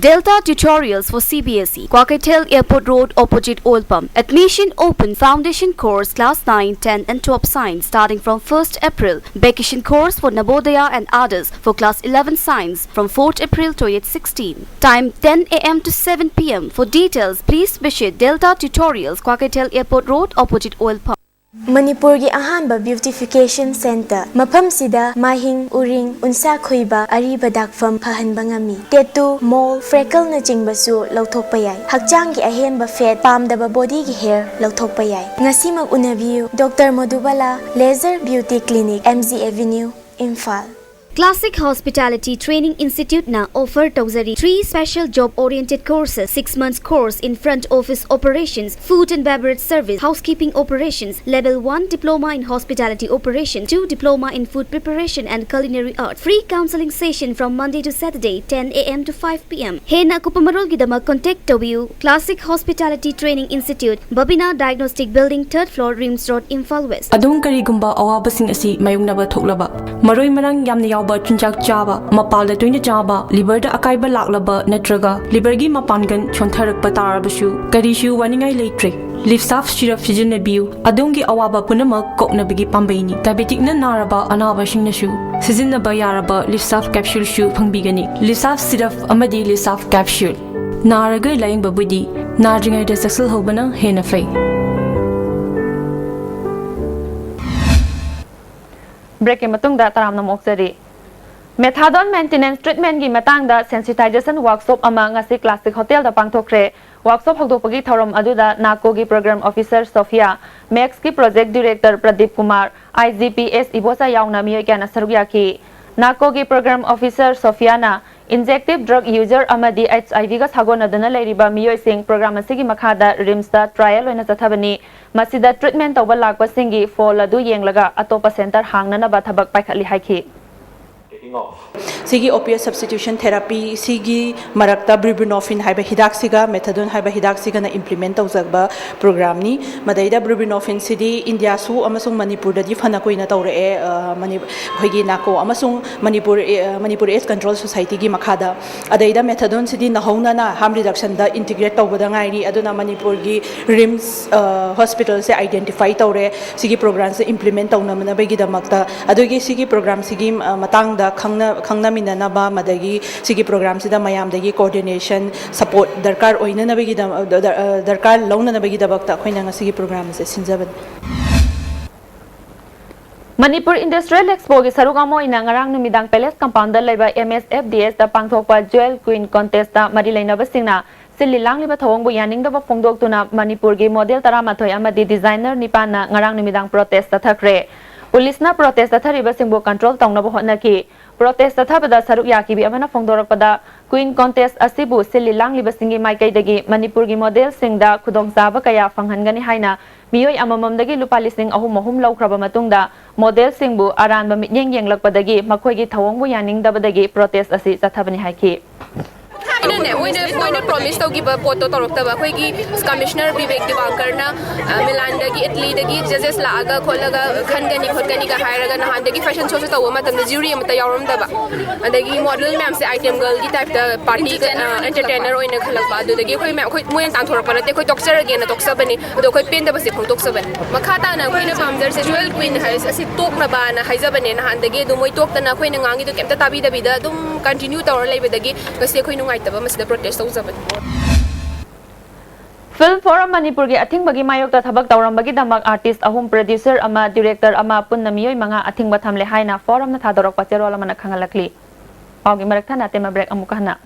Delta Tutorials for C B S E, Kwakeithel Airport Road, opposite Oil Pump. Admission open: foundation course, class nine, ten and twelve science, starting from first April. Vacation course for Navodaya and others for class eleven science from fourth April twenty sixteen. Time: ten A M to seven P M. For details, please visit Delta Tutorials, Kwakeithel Airport Road, opposite Oil Pump. ꯃꯅꯤꯄꯨꯔꯒꯤ ꯑꯍꯥꯟꯕ beautification centre. ꯃꯐꯝꯁꯤꯗ ꯃꯥꯏꯍꯤꯡ, ꯎꯔꯤꯡ, ꯎꯟꯁꯥ ꯈꯣꯏꯕ, ꯑꯔꯤꯕ ꯗꯥꯛꯐꯝ ꯐꯍꯟꯕ ꯉꯝꯃꯤ꯫ Tattoo, ꯃꯣꯜ, ꯐ꯭ꯔꯦꯀꯜꯅꯆꯤꯡꯕꯁꯨ ꯂꯧꯊꯣꯛꯄ ꯌꯥꯏ꯫ ꯍꯛꯆꯥꯡꯒꯤ ꯑꯍꯦꯟꯕ ꯐꯦꯠ, ꯄꯥꯝꯗꯕ ꯕꯣꯗꯤꯒꯤ ꯍꯦꯌꯔ ꯂꯧꯊꯣꯛꯄ ꯌꯥꯏ꯫ ꯉꯁꯤꯃꯛ ꯎꯅꯕꯤꯌꯨ, doctor Modubala, laser beauty clinic, M G avenue, Imphal. Classic Hospitality Training Institute ꯅ offer ꯇꯧꯖꯔꯤ three special job oriented courses: six months course in front office operations, food and beverage service, housekeeping operations, level one diploma in hospitality operation, two diploma in food preparation and culinary arts. Free counseling session from Monday to Saturday, ten a.m. to five p.m. ꯍꯦꯟꯅ ꯑꯀꯨꯞꯄ ꯃꯔꯣꯜꯒꯤꯗꯃꯛ contact ꯇꯧꯕꯤꯌꯨ: Classic Hospitality Training Institute, Babina Diagnostic Building, third floor, RIMS Road, Imphal West. ꯑꯗꯣꯝ ꯀꯔꯤꯒꯨꯝꯕ ꯑꯋꯥꯕꯁꯤꯡ ꯑꯁꯤ ꯃꯥꯌꯣꯛꯅꯕ ꯊꯣꯛꯂꯕ, ꯃꯔꯣꯏ ꯃꯔꯥꯡ ꯌꯥꯝꯅ ꯌꯥꯎꯕ ꯆꯤꯟꯖꯥꯛ ꯆꯥꯕ, ꯃꯄꯥꯜꯗ ꯇꯣꯏꯅ ꯆꯥꯕ, liver ꯗ ꯑꯀꯥꯏꯕ ꯂꯥꯛꯂꯕ ꯅꯠꯇ꯭ꯔꯒ liver ꯒꯤ ꯃꯄꯥꯡꯒꯜ ꯁꯣꯟꯊꯔꯛꯄ ꯇꯥꯔꯕꯁꯨ, ꯀꯔꯤꯁꯨ ꯋꯥꯅꯤꯡꯉꯥꯏ ꯂꯩꯇ꯭ꯔꯦ꯫ Livsaf syrup ꯁꯤꯖꯤꯟꯅꯕꯤꯌꯨ꯫ ꯑꯗꯣꯝꯒꯤ ꯑꯋꯥꯕ ꯄꯨꯝꯅꯃꯛ ꯀꯣꯛꯅꯕꯒꯤ ꯄꯥꯝꯕꯩꯅꯤ꯫ Diabetic ꯅ ꯅꯥꯔꯕ ꯑꯅꯥꯕꯁꯤꯡꯅꯁꯨ ꯁꯤꯖꯤꯟꯅꯕ ꯌꯥꯔꯕ Livsaf capsule ꯁꯨ ꯐꯪꯕꯤꯒꯅꯤ꯫ Livsaf syrup ꯑꯃꯗꯤ Livsaf capsule꯫ ꯅꯥꯔꯒ ꯂꯥꯌꯦꯡꯕꯕꯨꯗꯤ ꯅꯥꯗ꯭ꯔꯤꯉꯩꯗ ꯆꯦꯛꯁꯤꯜꯍꯧꯕꯅ ꯍꯦꯟꯅ ꯐꯩ꯫ Break ꯀꯤ ꯃꯇꯨꯡꯗ ꯇꯔꯥꯝꯅ ꯑꯣꯛꯆꯔꯤ꯫ Methadone maintenance treatment ꯀꯤ ꯃꯇꯥꯡꯗ sensitization workshop ꯑꯃ ꯉꯁꯤ Classic Hotel ꯗ ꯄꯥꯡꯊꯣꯛꯈ꯭ꯔꯦ꯫ Workshop ꯍꯧꯗꯣꯛꯄꯒꯤ ꯊꯧꯔꯝ ꯑꯗꯨꯗ NACO ꯒꯤ Program Officer Sophia, ꯃꯦꯛꯁꯀꯤ Project Director Pradeep Kumar, IGPS Ibocha ꯌꯥꯎꯅ ꯃꯤꯑꯣꯏ ꯀꯌꯥꯅ ꯁꯔꯨꯛ ꯌꯥꯈꯤ꯫ NACO ꯒꯤ Program Officer ꯁꯣꯐꯤꯌꯥꯅ injective drug user ꯑꯃꯗꯤ HIV ꯒ ꯁꯥꯒꯣꯟꯅꯗꯨꯅ ꯂꯩꯔꯤꯕ ꯃꯤꯑꯣꯏꯁꯤꯡ program ꯑꯁꯤꯒꯤ ꯃꯈꯥꯗ RIMS ꯇ trial ꯑꯣꯏꯅ ꯆꯠꯊꯕꯅꯤ꯫ ꯃꯁꯤꯗ treatment ꯇꯧꯕ ꯂꯥꯛꯄꯁꯤꯡꯒꯤ file ꯑꯗꯨ ꯌꯦꯡꯂꯒ ꯑꯇꯣꯞꯄ center ꯍꯥꯡꯅꯅꯕ ꯊꯕꯛ ꯄꯥꯏꯈꯠꯂꯤ ꯍꯥꯏꯈꯤ꯫ ꯁꯤꯒꯤ opiate substitution therapy ꯁꯤꯒꯤ ꯃꯔꯛꯇ buprenorphine ꯍꯥꯏꯕ ꯍꯤꯗꯥꯛꯁꯤꯒ methadone ꯍꯥꯏꯕ ꯍꯤꯗꯥꯛꯁꯤꯒꯅ implement ꯇꯧꯖꯕ program ꯅꯤ꯫ ꯃꯗꯩꯗ buprenorphine ꯁꯤꯗꯤ ꯏꯟꯗꯤꯌꯥꯁꯨ ꯑꯃꯁꯨꯡ ꯃꯅꯤꯄꯨꯔꯗꯗꯤ ꯐꯅ ꯀꯨꯏꯅ ꯇꯧꯔꯛꯑꯦ, ꯑ, ꯃꯅꯤ-, ꯑꯩꯈꯣꯏꯒꯤ NACO ꯑꯃꯁꯨꯡ ꯃꯅꯤꯄꯨꯔ, ꯑ, ꯃꯅꯤꯄꯨꯔ AIDS Control Society ꯒꯤ ꯃꯈꯥꯗ꯫ ꯑꯗꯩꯗ methadone ꯁꯤꯗꯤ ꯅꯧꯍꯧꯅꯅ harm reduction ꯗ integrate ꯇꯧꯕꯗ ꯉꯥꯏꯔꯤ꯫ ꯑꯗꯨꯅ ꯃꯅꯤꯄꯨꯔꯒꯤ RIMS, ꯑ, hospital ꯁꯦ identify ꯇꯧꯔꯦ꯫ ꯁꯤꯒꯤ program ꯁꯦ implement ꯇꯧꯅꯅꯕꯒꯤꯗꯃꯛꯇ꯫ ꯑꯗꯨꯒꯤ ꯁꯤꯒꯤ program ꯁꯤꯒꯤ, ꯑ, ꯃꯇꯥꯡꯗ ꯈꯪꯅ-, ꯈꯪꯅꯃꯤꯟꯅꯅꯕ, ꯃꯗꯒꯤ ꯁꯤꯒꯤ program ꯁꯤꯗ ꯃꯌꯥꯝꯗꯒꯤ coordination, support ꯗꯔꯀꯥꯔ ꯑꯣꯏꯅꯅꯕꯒꯤꯗꯃꯛ, ꯗ-, ꯗ-, ꯑ, ꯗꯔꯀꯥꯔ ꯂꯧꯅꯅꯕꯒꯤꯗꯃꯛꯇ ꯑꯩꯈꯣꯏꯅ ꯉꯁꯤꯒꯤ program ꯑꯁꯦ ꯁꯤꯟꯖꯕꯅꯤ꯫ ꯃꯅꯤꯄꯨꯔ Industrial Expo ꯒꯤ ꯁꯔꯨꯛ ꯑꯃ ꯑꯣꯏꯅ ꯉꯔꯥꯡ ꯅꯨꯃꯤꯗꯥꯡ Palace Compound ꯗ ꯂꯩꯕ MSFDS ꯇ ꯄꯥꯡꯊꯣꯛꯄ Jewel Queen Contest ꯇ ꯃꯔꯤ ꯂꯩꯅꯕꯁꯤꯡꯅ ꯁꯤꯜꯂꯤ ꯂꯥꯡꯂꯤꯕ ꯊꯧꯑꯣꯡꯕꯨ ꯌꯥꯅꯤꯡꯗꯕ ꯐꯣꯡꯗꯣꯛꯇꯨꯅ ꯃꯅꯤꯄꯨꯔꯒꯤ model ꯇꯔꯥꯃꯥꯊꯣꯏ ꯑꯃꯗꯤ designer ꯅꯤꯄꯥꯟꯅ ꯉꯔꯥꯡ ꯅꯨꯃꯤꯗꯥꯡ protest ꯆꯠꯊꯈ꯭ꯔꯦ꯫ ꯄꯨꯂꯤꯁꯅ ꯄ꯭ꯔꯣꯇꯦꯁ ꯆꯠꯊꯔꯤꯕꯁꯤꯡꯕꯨ ꯀꯟꯇ꯭ꯔꯣꯜ ꯇꯧꯅꯕ ꯍꯣꯠꯅꯈꯤ꯫ ꯄ꯭ꯔꯣꯇꯦꯁ ꯆꯠꯊꯕꯗ ꯁꯔꯨꯛ ꯌꯥꯈꯤꯕꯤ ꯑꯃꯅ ꯐꯣꯡꯗꯣꯔꯛꯄꯗ, ꯀ꯭ꯋꯤꯟ ꯀꯣꯟꯇꯦꯁ ꯑꯁꯤꯕꯨ ꯁꯤꯜꯂꯤ ꯂꯥꯡꯂꯤꯕꯁꯤꯡꯒꯤ ꯃꯥꯏꯀꯩꯗꯒꯤ ꯃꯅꯤꯄꯨꯔꯒꯤ ꯃꯣꯗꯦꯜꯁꯤꯡꯗ ꯈꯨꯗꯣꯡꯆꯥꯕ ꯀꯌꯥ ꯐꯪꯍꯟꯒꯅꯤ ꯍꯥꯏꯅ ꯃꯤꯑꯣꯏ ꯑꯃꯃꯝꯗꯒꯤ ꯂꯨꯄꯥ ꯂꯤꯁꯤꯡ ꯑꯍꯨꯝ ꯑꯍꯨꯝ ꯂꯧꯈ꯭ꯔꯕ ꯃꯇꯨꯡꯗ, ꯃꯣꯗꯦꯜꯁꯤꯡꯕꯨ ꯑꯔꯥꯟꯕ ꯃꯤꯠꯌꯦꯡ ꯌꯦꯡꯂꯛꯄꯗꯒꯤ ꯃꯈꯣꯏꯒꯤ ꯊꯧꯑꯣꯡꯕꯨ ꯌꯥꯅꯤꯡꯗꯕꯗꯒꯤ ꯄ꯭ꯔꯣꯇꯦꯁ ꯑꯁꯤ ꯆꯠꯊꯕꯅꯤ ꯍꯥꯏꯈꯤ꯫ ꯑꯩꯅꯅꯦ, ꯃꯣꯏꯅ, ꯃꯣꯏꯅ ꯄ꯭ꯔꯣꯃꯤꯁ ꯇꯧꯈꯤꯕ ꯄꯣꯠꯇꯣ ꯇꯧꯔꯛꯇꯕ꯫ ꯑꯩꯈꯣꯏꯒꯤ ꯀꯃꯤꯁꯅꯔ ꯕꯤꯕꯦꯛ ꯗꯤꯕꯥꯡꯀꯔꯅ, ꯑ, ꯃꯤꯂꯥꯟꯗꯒꯤ, ꯏꯇꯂꯤꯗꯒꯤ ꯖꯖꯦꯁ ꯂꯥꯛꯑꯒ ꯈꯣꯠꯂꯒ ꯈꯟꯒꯅꯤ ꯈꯣꯠꯀꯅꯤꯒ ꯍꯥꯏꯔꯒ, ꯅꯍꯥꯟꯗꯒꯤ ꯐꯦꯁꯟ ꯁꯣꯁꯦ ꯇꯧꯕ ꯃꯇꯝꯗ ꯖ꯭ꯌꯨꯔꯤ ꯑꯃꯠꯇ ꯌꯥꯎꯔꯝꯗꯕ, ꯑꯗꯒꯤ ꯃꯣꯗꯦꯜ ꯃꯌꯥꯝꯁꯦ ꯑꯥꯏꯇꯦꯝ ꯒꯔꯜꯒꯤ ꯇꯥꯏꯞꯇ ꯄꯥꯔꯇꯤ, ꯑ, ꯑꯦꯟꯇꯔꯇꯦꯅꯔ ꯑꯣꯏꯅ ꯈꯜꯂꯛꯄ꯫ ꯑꯗꯨꯗꯒꯤ ꯑꯩꯈꯣꯏ ꯃꯌꯥꯝ, ꯑꯩꯈꯣꯏ, ꯃꯣꯏꯅ ꯇꯥꯟꯊꯣꯔꯛꯄ ꯅꯠꯇꯦ, ꯑꯩꯈꯣꯏ ꯇꯣꯛꯆꯔꯒꯦꯅ ꯇꯣꯛꯆꯕꯅꯤ꯫ ꯑꯗꯣ ꯑꯩꯈꯣꯏ ꯄꯦꯟꯗꯕꯁꯦ ꯐꯣꯡꯗꯣꯛꯆꯕꯅꯤ꯫ ꯃꯈꯥ ꯇꯥꯅ ꯑꯩꯈꯣꯏꯅ ꯄꯥꯝꯖꯔꯤꯁꯦ ꯖ꯭ꯋꯦꯜ ꯀ꯭ꯋꯤꯟ ꯍꯥꯏ-, ꯑꯁꯤ ꯇꯣꯛꯅꯕꯅ ꯍꯥꯏꯖꯕꯅꯦ ꯅꯍꯥꯟꯗꯒꯤ꯫ ꯑꯗꯣ ꯃꯣꯏ ꯇꯣꯛꯇꯅ ꯑꯩꯈꯣꯏꯅ ꯉꯥꯡꯉꯤꯗꯣ ꯀꯩꯝꯇ ꯇꯥꯕꯤꯗꯕꯤꯗ ꯑꯗꯨꯝ ꯀꯟꯇꯤꯅ꯭ꯌꯨ ꯇꯧꯔ ꯂꯩꯕꯗꯒꯤ ꯉꯁꯤ ꯑꯩꯈꯣꯏ ꯅꯨꯡꯉꯥꯏꯇꯕ ꯃꯁꯤꯗ ꯄ꯭ꯔꯣꯇꯦꯁ ꯇꯧꯖꯕꯅꯤ꯫ ꯐꯤꯜꯝ ꯐꯣꯔꯝ ꯃꯅꯤꯄꯨꯔꯒꯤ ꯑꯊꯤꯡꯕꯒꯤ ꯃꯥꯌꯣꯛꯇ ꯊꯕꯛ ꯇꯧꯔꯝꯕꯒꯤꯗꯃꯛ ꯑꯥꯔꯇꯤꯁ ꯑꯍꯨꯝ, ꯄ꯭ꯔꯗ꯭ꯌꯨꯁꯔ ꯑꯃ, ꯗꯤꯔꯦꯛꯇꯔ ꯑꯃ, ꯄꯨꯟꯅ ꯃꯤꯑꯣꯏ ꯃꯉꯥ ꯑꯊꯤꯡꯕ ꯊꯝꯂꯦ ꯍꯥꯏꯅ ꯐꯣꯔꯝꯅ ꯊꯥꯗꯣꯔꯛꯄ ꯆꯦꯔꯣꯜ ꯑꯃꯅ ꯈꯪꯍꯜꯂꯛꯂꯤ꯫ ꯄꯥꯎꯒꯤ ꯃꯔꯛ ꯊꯠꯅ ꯑꯇꯦꯝꯕ ꯕ꯭ꯔꯦꯛ ꯑꯃꯨꯛꯀ ꯍꯟꯅ꯫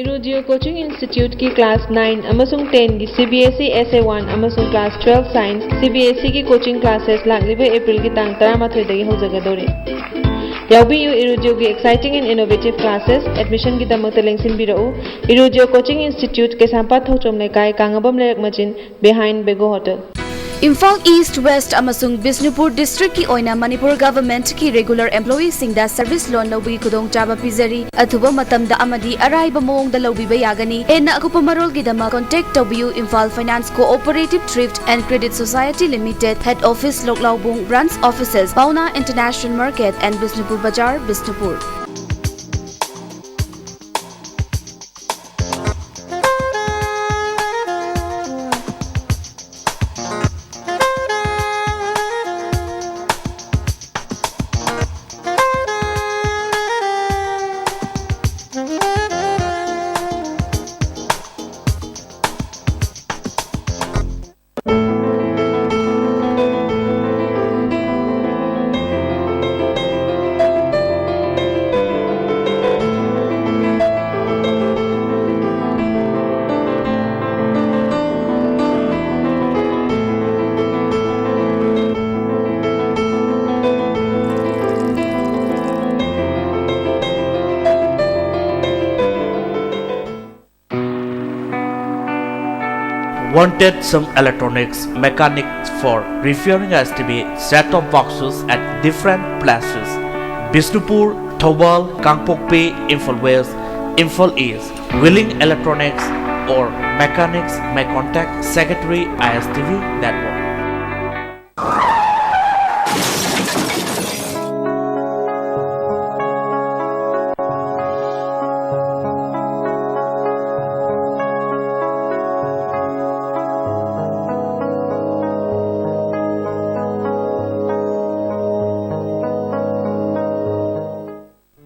ꯏꯔꯣꯗꯤꯑꯣ ꯀꯣꯆꯤꯡ ꯏꯟꯁꯇꯤꯇ꯭ꯌꯨꯠꯀꯤ ꯀ꯭ꯂꯥꯁ ꯅꯥꯏꯟ ꯑꯃꯁꯨꯡ ꯇꯦꯟꯒꯤ C B S E S A one ꯑꯃꯁꯨꯡ class twelve science C B S ꯏꯒꯤ ꯀꯣꯆꯤꯡ ꯀ꯭ꯂꯥꯁꯦꯁ ꯂꯥꯛꯂꯤꯕ ꯑꯦꯄ꯭ꯔꯤꯜꯒꯤ ꯇꯥꯡ ꯇꯔꯥꯃꯥꯊꯣꯏꯗꯒꯤ ꯍꯧꯖꯒꯗꯧꯔꯤ꯫ ꯌꯥꯎꯕꯤꯌꯨ ꯏꯔꯣꯗꯤꯑꯣꯒꯤ exciting and innovative classes꯫ ꯑꯦꯗꯃꯤꯁꯟꯒꯤꯗꯃꯛꯇ ꯂꯦꯡꯁꯤꯟꯕꯤꯔꯛꯎ꯫ Erudio coaching institute, Keishampat Thongchom Leikai, Kangabam Leirak ꯃꯆꯤꯟ, behind Bego Hotel꯫ Imphal east, west ꯑꯃꯁꯨꯡ ꯕꯤꯁꯅꯨꯄꯨꯔ ꯗꯤꯁꯇ꯭ꯔꯤꯛꯀꯤ ꯑꯣꯏꯅ ꯃꯅꯤꯄꯨꯔ ꯒꯚꯔꯟꯃꯦꯟꯠꯀꯤ ꯔꯤꯒꯨꯂꯔ ꯑꯦꯝꯄ꯭ꯂꯣꯌꯤꯁꯤꯡꯗ ꯁꯔꯚꯤꯁ ꯂꯣꯟ ꯂꯧꯕꯒꯤ ꯈꯨꯗꯣꯡꯆꯥꯕ ꯄꯤꯖꯔꯤ꯫ ꯑꯊꯨꯕ ꯃꯇꯝꯗ ꯑꯃꯗꯤ ꯑꯔꯥꯏꯕ ꯃꯑꯣꯡꯗ ꯂꯧꯕꯤꯕ ꯌꯥꯒꯅꯤ꯫ ꯍꯦꯟꯅ ꯑꯀꯨꯞꯄ ꯃꯔꯣꯜꯒꯤꯗꯃꯛ ꯀꯣꯟꯇꯦꯛ ꯇꯧꯕꯤꯌꯨ꯫ Imphal Finance Cooperative Thrift and Credit Society Limited, Head Office, ꯂꯣꯛꯂꯥꯎꯕꯨꯡ, Branch Offices, Paona International Market and Bishnupur Bazar, Bishnupur꯫ Wanted some electronics mechanics for repairing S T V set-top boxes at different places: Bishnupur, Thoubal, Kangpokpi, Imphal West, Imphal East. Willing electronics or mechanics may contact Secretary I S T V Network.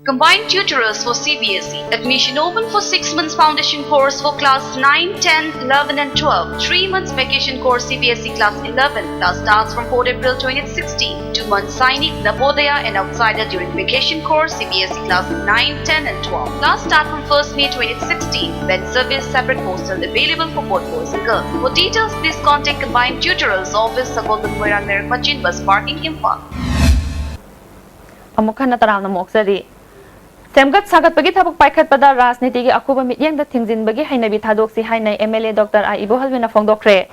Combined tutorials for C B S E. Admission open for six months foundation course for class nine, ten, eleven and twelve. Three months vacation course C B S E class eleven. Class starts from fourth April twenty sixteen. Two months Sainik, Navodaya and Outsider during vacation course C B S E class nine, ten and twelve. Class start from first May twenty sixteen. Then service separate hostel available for both boys and girls. For details, please contact Combined Tutorials Office, Sagolband Moirang Leirak Machin Bus Parking, Imphal. ꯑꯃꯨꯛ ꯍꯟꯅ ꯇꯔꯥꯝꯅ ꯑꯃꯨꯛ ꯑꯣꯛꯆꯔꯤ꯫ ꯁꯦꯝꯒꯠ ꯁꯥꯒꯠꯄꯒꯤ ꯊꯕꯛ ꯄꯥꯏꯈꯠꯄꯗ ꯔꯥꯖꯅꯤꯇꯤꯒꯤ ꯑꯀꯨꯕ ꯃꯤꯠꯌꯦꯡꯗ ꯊꯤꯡꯖꯤꯟꯕꯒꯤ ꯍꯩꯅꯕꯤ ꯊꯥꯗꯣꯛꯁꯤ ꯍꯥꯏꯅ M L ꯑꯦ doctor ꯑꯥ ꯏꯕꯣꯍꯜꯕꯤꯅ ꯐꯣꯡꯗꯣꯛꯈ꯭ꯔꯦ꯫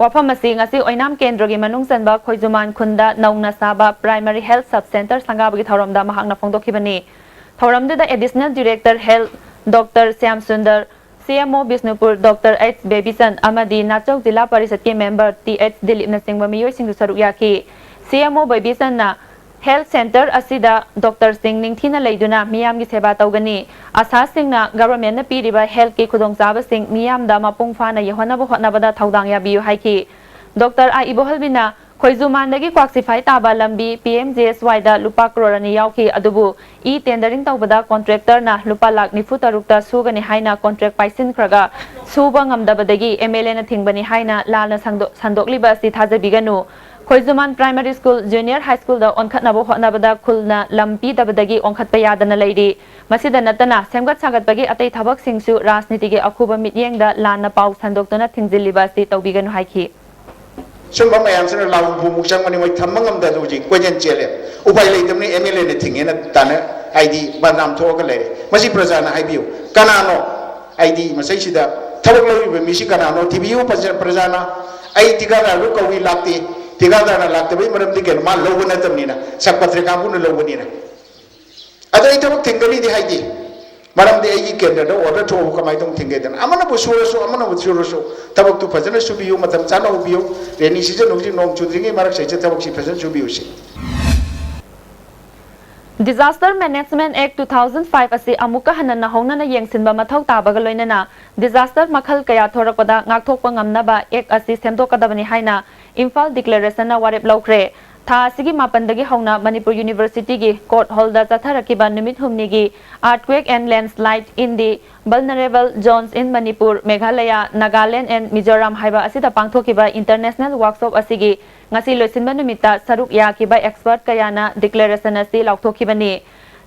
ꯋꯥꯐꯝ ꯑꯁꯤ ꯉꯁꯤ ꯑꯣꯏꯅꯥꯝ ꯀꯦꯟꯗ꯭ꯔꯒꯤ ꯃꯅꯨꯡ ꯆꯟꯕ ꯈꯣꯏꯖꯨꯃꯥꯟ ꯈꯨꯟꯗ ꯅꯧꯅ ꯁꯥꯕ ꯄ꯭ꯔꯥꯏꯃꯥꯔꯤ ꯍꯦꯜꯊ ꯁꯕ ꯁꯦꯟꯇꯔ ꯁꯪꯒꯥꯕꯒꯤ ꯊꯧꯔꯝꯗ ꯃꯍꯥꯛꯅ ꯐꯣꯡꯗꯣꯛꯈꯤꯕꯅꯤ꯫ ꯊꯧꯔꯝꯗꯨꯗ additional director health doctor Shyam Sundar, C M O Bishnupur doctor H Bebichan ꯑꯃꯗꯤ ꯅꯥꯆꯧ ꯖꯤꯂꯥ ꯄꯔꯤꯁꯠꯀꯤ ꯃꯦꯝꯕꯔ ꯇꯤ ꯑꯩꯆ ꯗꯤꯂꯤꯞꯅꯆꯤꯡꯕ ꯃꯤꯑꯣꯏꯁꯤꯡꯁꯨ ꯁꯔꯨꯛ ꯌꯥꯈꯤ꯫ ꯁꯤ ꯑꯦꯝ ꯑꯣ ꯕꯦꯕꯤꯆꯟꯅ ꯍꯦꯜꯊ ꯁꯦꯟꯇꯔ ꯑꯁꯤꯗ ꯗꯣꯛꯇꯔꯁꯤꯡ ꯅꯤꯡꯊꯤꯅ ꯂꯩꯗꯨꯅ ꯃꯤꯌꯥꯝꯒꯤ ꯁꯦꯕꯥ ꯇꯧꯒꯅꯤ꯫ ꯑꯁꯥꯁꯤꯡꯅ ꯒꯚꯔꯟꯃꯦꯟꯠꯅ ꯄꯤꯔꯤꯕ ꯍꯦꯜꯊꯀꯤ ꯈꯨꯗꯣꯡꯆꯥꯕꯁꯤꯡ ꯃꯤꯌꯥꯝꯗ ꯃꯄꯨꯡ ꯐꯥꯅ ꯌꯧꯍꯟꯅꯕ ꯍꯣꯠꯅꯕꯗ ꯊꯧꯗꯥꯡ ꯌꯥꯕꯤꯌꯨ ꯍꯥꯏꯈꯤ꯫ ꯗꯣꯛꯇꯔ ꯑꯥ ꯏꯕꯣꯍꯜꯕꯤꯅ ꯈꯣꯏꯖꯨꯃꯥꯟꯗꯒꯤ ꯀ꯭ꯋꯥꯛꯁꯤꯐꯥꯏ ꯇꯥꯕ ꯂꯝꯕꯤ ꯄꯤ ꯑꯦꯝ ꯖꯤ ꯑꯦꯁ ꯋꯥꯏꯗ ꯂꯨꯄꯥ ꯀ꯭ꯔꯣꯔ ꯑꯅꯤ ꯌꯥꯎꯈꯤ, ꯑꯗꯨꯕꯨ ꯏ ꯇꯦꯟꯗꯔꯤꯡ ꯇꯧꯕꯗ ꯀꯣꯟꯇ꯭ꯔꯦꯛꯇꯔꯅ ꯂꯨꯄꯥ ꯂꯥꯈ ꯅꯤꯐꯨ ꯇꯔꯨꯛꯇ ꯁꯨꯒꯅꯤ ꯍꯥꯏꯅ ꯀꯣꯟꯇ꯭ꯔꯦꯛ ꯄꯥꯏꯁꯤꯟꯈ꯭ꯔꯒ ꯁꯨꯕ ꯉꯝꯗꯕꯗꯒꯤ ꯑꯦꯝ ꯑꯦꯜ ꯑꯦꯅ ꯊꯤꯡꯕꯅꯤ ꯍꯥꯏꯅ ꯂꯥꯟꯅ ꯁꯟꯗꯣ-, ꯁꯟꯗꯣꯛꯂꯤꯕ ꯑꯁꯤ ꯊꯥꯖꯕꯤꯒꯅꯨ꯫ ꯈꯣꯏꯖꯨꯃꯥꯟ ꯄ꯭ꯔꯥꯏꯃꯥꯔꯤ ꯁ꯭ꯀꯨꯜ, ꯖꯨꯅꯤꯌꯔ ꯍꯥꯏ ꯁ꯭ꯀꯨꯜꯗ ꯑꯣꯟꯈꯠꯅꯕ ꯍꯣꯠꯅꯕꯗ ꯈꯨꯜꯅ ꯂꯝ ꯄꯤꯗꯕꯗꯒꯤ ꯑꯣꯟꯈꯠꯄ ꯌꯥꯗꯅ ꯂꯩꯔꯤ꯫ ꯃꯁꯤꯗ ꯅꯠꯇꯅ ꯁꯦꯝꯒꯠ ꯁꯥꯒꯠꯄꯒꯤ ꯑꯇꯩ ꯊꯕꯛꯁꯤꯡꯁꯨ ꯔꯥꯖꯅꯤꯇꯤꯒꯤ ꯑꯈꯨꯕ ꯃꯤꯠꯌꯦꯡꯗ ꯂꯥꯟꯅ ꯄꯥꯎ ꯁꯟꯗꯣꯛꯇꯨꯅ ꯊꯤꯡꯖꯤꯜꯂꯤꯕ ꯑꯁꯤ ꯇꯧꯕꯤꯒꯅꯨ ꯍꯥꯏꯈꯤ꯫ ꯁꯨꯝꯕ ꯃꯌꯥꯝꯁꯤꯅ ꯂꯥꯛ ꯍꯨꯝꯐꯨꯃꯨꯛ ꯆꯪꯕꯅꯤ, ꯃꯣꯏ ꯊꯝꯕ ꯉꯝꯗ ꯍꯧꯖꯤꯛ ꯀꯣꯏꯆꯦꯟ ꯆꯦꯜꯂꯦ꯫ ꯎꯄꯥꯏ ꯂꯩꯇꯕꯅꯤ, ꯑꯦꯝ ꯑꯦꯜ ꯑꯦꯅ ꯊꯤꯡꯉꯦꯅ ꯇꯥꯟꯅ, ꯍꯥꯏꯗꯤ ꯕꯗꯅꯥꯝ ꯊꯣꯛꯑꯒ ꯂꯩꯔꯦ꯫ ꯃꯁꯤ ꯄ꯭ꯔꯖꯥꯅ ꯍꯥꯏꯕꯤꯌꯨ, ꯀꯅꯥꯅꯣ ꯍꯥꯏꯗꯤ ꯃꯁꯤꯁꯤꯗ ꯊꯕꯛ ꯂꯧꯔꯤꯕ ꯃꯤꯁꯤ ꯀꯅꯥꯅꯣ ꯊꯤꯕꯤꯌꯨ꯫ ꯄ꯭ꯔꯖꯥ- ꯄ꯭ꯔꯖꯥꯅ ꯑꯩ ꯊꯤꯀꯥꯗꯥꯔꯗꯨ ꯀꯧꯏ, ꯂꯥꯛꯇꯦ꯫ ꯊꯤꯀꯥꯗꯥꯔꯅ ꯂꯥꯛꯇꯕꯒꯤ ꯃꯔꯝꯗꯤ ꯀꯩꯅꯣ? ꯃꯥ ꯂꯧꯕ ꯅꯠꯇꯕꯅꯤꯅ, ꯁꯛ ꯄꯇ꯭ꯔꯤꯀꯥꯕꯨꯅ ꯂꯧꯕꯅꯤꯅ꯫ ꯑꯗꯣ ꯑꯩ ꯊꯕꯛ ꯊꯤꯡꯒꯅꯤꯗꯤ ꯍꯥꯏꯗꯦ, ꯃꯔꯝꯗꯤ ꯑꯩꯒꯤ ꯀꯦꯟꯗ꯭ꯔꯗ ꯑꯣꯔꯗꯔ ꯊꯣꯛꯑꯕ ꯀꯃꯥꯏꯅ ꯇꯧꯅ ꯊꯤꯡꯒꯗꯅ? ꯑꯃꯅꯕꯨ ꯁꯨꯔꯁꯨ, ꯑꯃꯅꯕꯨ ꯁꯨꯔꯁꯨ, ꯊꯕꯛꯇꯨ ꯐꯖꯅ ꯁꯨꯕꯤꯌꯨ, ꯃꯇꯝ ꯆꯥꯅ ꯍꯧꯕꯤꯌꯨ꯫ ꯔꯦꯅꯤ ꯁꯤꯖꯟ ꯍꯧꯖꯤꯛ ꯅꯣꯡ ꯆꯨꯗ꯭ꯔꯤꯉꯩ ꯃꯔꯛꯁꯤꯗ ꯊꯕꯛꯁꯤ ꯐꯖꯅ ꯁꯨꯕꯤꯌꯨꯁꯤ꯫ Disaster Management Act two thousand five ꯑꯁꯤ ꯑꯃꯨꯛꯀ ꯍꯟꯅ ꯅꯧꯍꯧꯅꯅ ꯌꯦꯡꯁꯤꯟꯕ ꯃꯊꯧ ꯇꯥꯕꯒ ꯂꯣꯏꯅꯅ disaster ꯃꯈꯜ ꯀꯌꯥ ꯊꯣꯔꯛꯄꯗ ꯉꯥꯛꯊꯣꯛꯄ ꯉꯝꯅꯕ Act ꯑꯁꯤ ꯁꯦꯝꯗꯣꯛꯀꯗꯕꯅꯤ ꯍꯥꯏꯅ ꯏꯝꯐꯥꯜ Declarationꯅ ꯋꯥꯔꯦꯞ ꯂꯧꯈ꯭ꯔꯦ꯫ ꯊꯥ ꯑꯁꯤꯒꯤ ꯃꯥꯄꯟꯗꯒꯤ ꯍꯧꯅ ꯃꯅꯤꯄꯨꯔ Universityꯒꯤ Court Hallꯗ ꯆꯠꯊꯔꯛꯈꯤꯕ ꯅꯨꯃꯤꯠ ꯍꯨꯝꯅꯤꯒꯤ Earthquake and Landslide in the Vulnerable Zones in Manipur, Meghalaya, Nagaland and Mizoram ꯍꯥꯏꯕ ꯑꯁꯤꯗ ꯄꯥꯡꯊꯣꯛꯈꯤꯕ international workshop ꯑꯁꯤꯒꯤ ꯉꯁꯤ ꯂꯣꯏꯁꯤꯟꯕ ꯅꯨꯃꯤꯠꯇ ꯁꯔꯨꯛ ꯌꯥꯈꯤꯕ expert ꯀꯌꯥꯅ declaration ꯑꯁꯤ ꯂꯥꯎꯊꯣꯛꯈꯤꯕꯅꯤ꯫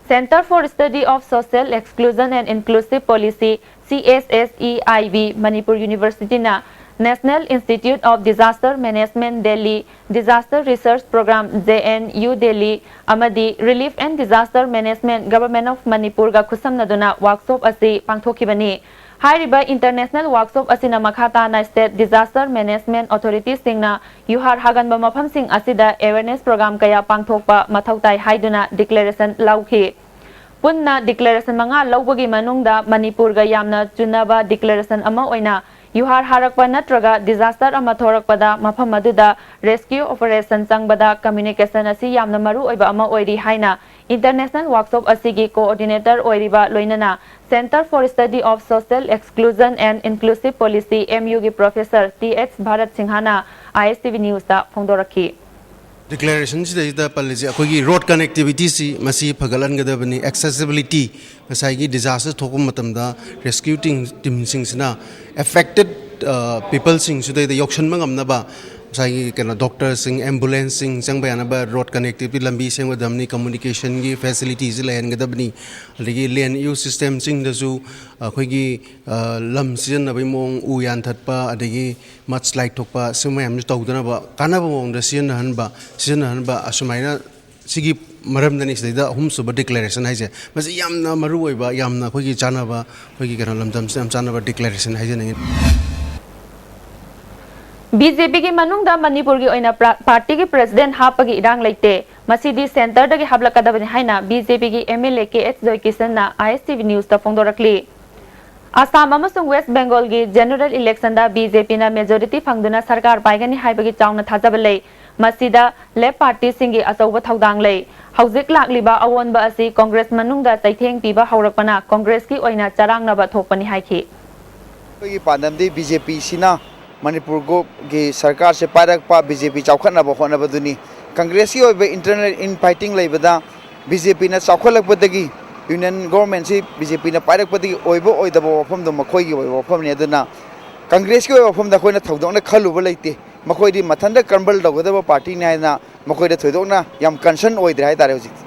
Centre for Study of Social Exclusion and Inclusive Policy, CSSEIB, Manipur Universityꯅ National Institute of Disaster Management, Delhi, Disaster Research Programme, JNU, Delhi, ꯑꯃꯗꯤ Relief and Disaster Management, Government of Manipurꯒ ꯈꯨꯠꯁꯝꯅꯗꯨꯅ workshop ꯑꯁꯤ ꯄꯥꯡꯊꯣꯛꯈꯤꯕꯅꯤ꯫ ꯍꯥꯏꯔꯤꯕ international workshop ꯑꯁꯤꯅ ꯃꯈꯥ ꯇꯥꯅ state disaster management authorityꯁꯤꯡꯅ ꯌꯨꯍꯥꯔ ꯍꯥꯒꯟꯕ ꯃꯐꯝꯁꯤꯡ ꯑꯁꯤꯗ awareness program ꯀꯌꯥ ꯄꯥꯡꯊꯣꯛꯄ ꯃꯊꯧ ꯇꯥꯏ ꯍꯥꯏꯗꯨꯅ declaration ꯂꯧꯈꯤ꯫ ꯄꯨꯟꯅ declaration ꯃꯉꯥ ꯂꯧꯕꯒꯤ ꯃꯅꯨꯡꯗ ꯃꯅꯤꯄꯨꯔꯒ ꯌꯥꯝꯅ ꯆꯨꯅꯕ declaration ꯑꯃ ꯑꯣꯏꯅ ꯌꯨꯍꯥꯔ ꯍꯥꯔꯛꯄ ꯅꯠꯇ꯭ꯔꯒ disaster ꯑꯃ ꯊꯣꯔꯛꯄꯗ ꯃꯐꯝ ꯑꯗꯨꯗ rescue operation ꯆꯪꯕꯗ communication ꯑꯁꯤ ꯌꯥꯝꯅ ꯃꯔꯨ ꯑꯣꯏꯕ ꯑꯃ ꯑꯣꯏꯔꯤ ꯍꯥꯏꯅ international workshop ꯑꯁꯤꯒꯤ coordinator ꯑꯣꯏꯔꯤꯕ ꯂꯣꯏꯅꯅ Centre for Study of Social Exclusion and Inclusive Policy, MUꯒꯤ professor Th Bharat Singhꯅ ISTV Newsꯇ ꯐꯣꯡꯗꯣꯔꯛꯈꯤ꯫ Declarationꯁꯤꯗꯩꯗ ꯄꯜꯂꯤꯁꯦ ꯑꯩꯈꯣꯏꯒꯤ road connectivityꯁꯤ ꯃꯁꯤ ꯐꯒꯠꯍꯟꯒꯗꯕꯅꯤ꯫ Accessibility, ꯉꯁꯥꯏꯒꯤ disaster ꯊꯣꯛꯄ ꯃꯇꯝꯗ rescue team, teamꯁꯤꯡꯁꯤꯅ affected peopleꯁꯤꯡꯁꯤꯗꯩꯗ ꯌꯧꯁꯤꯟꯕ ꯉꯝꯅꯕ ꯉꯁꯥꯏꯒꯤ ꯀꯩꯅꯣ doctorꯁꯤꯡ, ambulanceꯁꯤꯡ ꯆꯪꯕ ꯌꯥꯅꯕ road connectivity ꯂꯝꯕꯤ ꯁꯦꯝꯒꯗꯕꯅꯤ, communicationꯒꯤ facilityꯁꯤ ꯂꯩꯍꯟꯒꯗꯕꯅꯤ꯫ ꯑꯗꯒꯤ land use systemꯁꯤꯡꯗꯁꯨ ꯑꯩꯈꯣꯏꯒꯤ ꯂꯝ ꯁꯤꯖꯤꯟꯅꯕꯒꯤ ꯃꯑꯣꯡ, ꯎ ꯌꯥꯟꯊꯠꯄ, ꯑꯗꯒꯤ mudslide ꯊꯣꯛꯄ, ꯁꯤ ꯃꯌꯥꯝꯁꯤ ꯇꯧꯗꯅꯕ ꯀꯥꯟꯅꯕ ꯃꯑꯣꯡꯗ ꯁꯤꯖꯤꯟꯅꯍꯟꯕ, ꯁꯤꯖꯤꯟꯅꯍꯟꯕ ꯑꯁꯨꯃꯥꯏꯅ ꯁꯤꯒꯤ ꯃꯔꯝꯗꯅꯤ꯫ ꯁꯤꯗꯩꯗ ꯑꯍꯨꯝꯁꯨꯕ declaration ꯍꯥꯏꯁꯦ, ꯃꯁꯤ ꯌꯥꯝꯅ ꯃꯔꯨ ꯑꯣꯏꯕ, ꯌꯥꯝꯅ ꯑꯩꯈꯣꯏꯒꯤ ꯆꯥꯟꯅꯕ, ꯑꯩꯈꯣꯏꯒꯤ ꯀꯩꯅꯣ ꯂꯝꯗꯝꯁꯤꯗ ꯌꯥꯝ ꯆꯥꯟꯅꯕ declaration ꯍꯥꯏꯖꯅꯤꯡꯉꯤ꯫ ꯕꯤ ꯖꯦ ꯄꯤꯒꯤ ꯃꯅꯨꯡꯗ ꯃꯅꯤꯄꯨꯔꯒꯤ ꯑꯣꯏꯅ ꯄ꯭ꯔ-, ꯄꯥꯔꯇꯤꯒꯤ ꯄ꯭ꯔꯦꯁꯤꯗꯦꯟꯠ ꯍꯥꯞꯄꯒꯤ ꯏꯔꯥꯡ ꯂꯩꯇꯦ, ꯃꯁꯤꯗꯤ ꯁꯦꯟꯇꯔꯗꯒꯤ ꯍꯥꯞꯂꯛꯀꯗꯕꯅꯤ ꯍꯥꯏꯅ ꯕꯤ ꯖꯦ ꯄꯤꯒꯤ M L A K S ꯖꯣꯏꯀꯤꯁꯟꯅ ꯑꯥꯏ ꯑꯦꯁ ꯇꯤ ꯚꯤ ꯅ꯭ꯌꯨꯁꯇ ꯐꯣꯡꯗꯣꯔꯛꯂꯤ꯫ ꯑꯁꯥꯝ ꯑꯃꯁꯨꯡ ꯋꯦꯁ꯭ꯠ ꯕꯦꯡꯒꯣꯜꯒꯤ ꯖꯦꯅꯔꯦꯜ ꯏꯂꯦꯛꯁꯟꯗ ꯕꯤ ꯖꯦ ꯄꯤꯅ ꯃꯦꯖꯣꯔꯤꯇꯤ ꯐꯪꯗꯨꯅ ꯁꯔꯀꯥꯔ ꯄꯥꯏꯒꯅꯤ ꯍꯥꯏꯕꯒꯤ ꯆꯥꯎꯅ ꯊꯥꯖꯕ ꯂꯩ꯫ ꯃꯁꯤꯗ ꯂꯦꯐ ꯄꯥꯔꯇꯤꯁꯤꯡꯒꯤ ꯑꯆꯧꯕ ꯊꯧꯗꯥꯡ ꯂꯩ꯫ ꯍꯧꯖꯤꯛ ꯂꯥꯛꯂꯤꯕ ꯑꯑꯣꯟꯕ ꯑꯁꯤ ꯀꯣꯡꯒ꯭ꯔꯦꯁ ꯃꯅꯨꯡꯗ ꯆꯩꯊꯦꯡ ꯄꯤꯕ ꯍꯧꯔꯛꯄꯅ ꯀꯣꯡꯒ꯭ꯔꯦꯁꯀꯤ ꯑꯣꯏꯅ ꯆꯔꯥꯡꯅꯕ ꯊꯣꯛꯄꯅꯤ ꯍꯥꯏꯈꯤ꯫ ꯑꯩꯈꯣꯏꯒꯤ ꯄꯥꯟꯗꯝꯗꯤ ꯕꯤ ꯖꯦ ꯄꯤꯁꯤꯅ ꯃꯅꯤꯄꯨꯔꯒꯤ ꯁꯔꯀꯥꯔꯁꯦ ꯄꯥꯏꯔꯛꯄ, ꯕꯤ ꯖꯦ ꯄꯤ ꯆꯥꯎꯈꯠꯅꯕ ꯍꯣꯠꯅꯕꯗꯨꯅꯤ꯫ ꯀꯪꯒ꯭ꯔꯦꯁꯀꯤ ꯑꯣꯏꯕ ꯏꯟꯇꯔꯅꯦꯜ ꯏꯟꯐꯥꯏꯇꯤꯡ ꯂꯩꯕꯗ ꯕꯤ ꯖꯦ ꯄꯤꯅ ꯆꯥꯎꯈꯠꯂꯛꯄꯗꯒꯤ ꯌꯨꯅꯤꯌꯟ ꯒꯣꯔꯃꯦꯟꯁꯤ ꯕꯤ ꯖꯦ ꯄꯤꯅ ꯄꯥꯏꯔꯛꯄꯗꯒꯤ ꯑꯣꯏꯕ ꯑꯣꯏꯗꯕ ꯋꯥꯐꯝꯗꯣ ꯃꯈꯣꯏꯒꯤ ꯑꯣꯏꯕ ꯋꯥꯐꯝꯅꯤ꯫ ꯑꯗꯨꯅ ꯀꯪꯒ꯭ꯔꯦꯁꯀꯤ ꯑꯣꯏꯕ ꯋꯥꯐꯝꯗ ꯑꯩꯈꯣꯏꯅ ꯊꯣꯏꯗꯣꯛꯅ ꯈꯜꯂꯨꯕ ꯂꯩꯇꯦ꯫ ꯃꯈꯣꯏꯗꯤ ꯃꯊꯟꯇ ꯀ꯭ꯔꯝꯕꯜ ꯇꯧꯒꯗꯕ ꯄꯥꯔꯇꯤꯅꯤ ꯍꯥꯏꯅ ꯃꯈꯣꯏꯗ ꯊꯣꯏꯗꯣꯛꯅ ꯌꯥꯝ ꯀꯟꯁꯔꯟ ꯑꯣꯏꯗ꯭ꯔꯦ ꯍꯥꯏꯇꯥꯔꯦ ꯍꯧꯖꯤꯛꯇꯤ꯫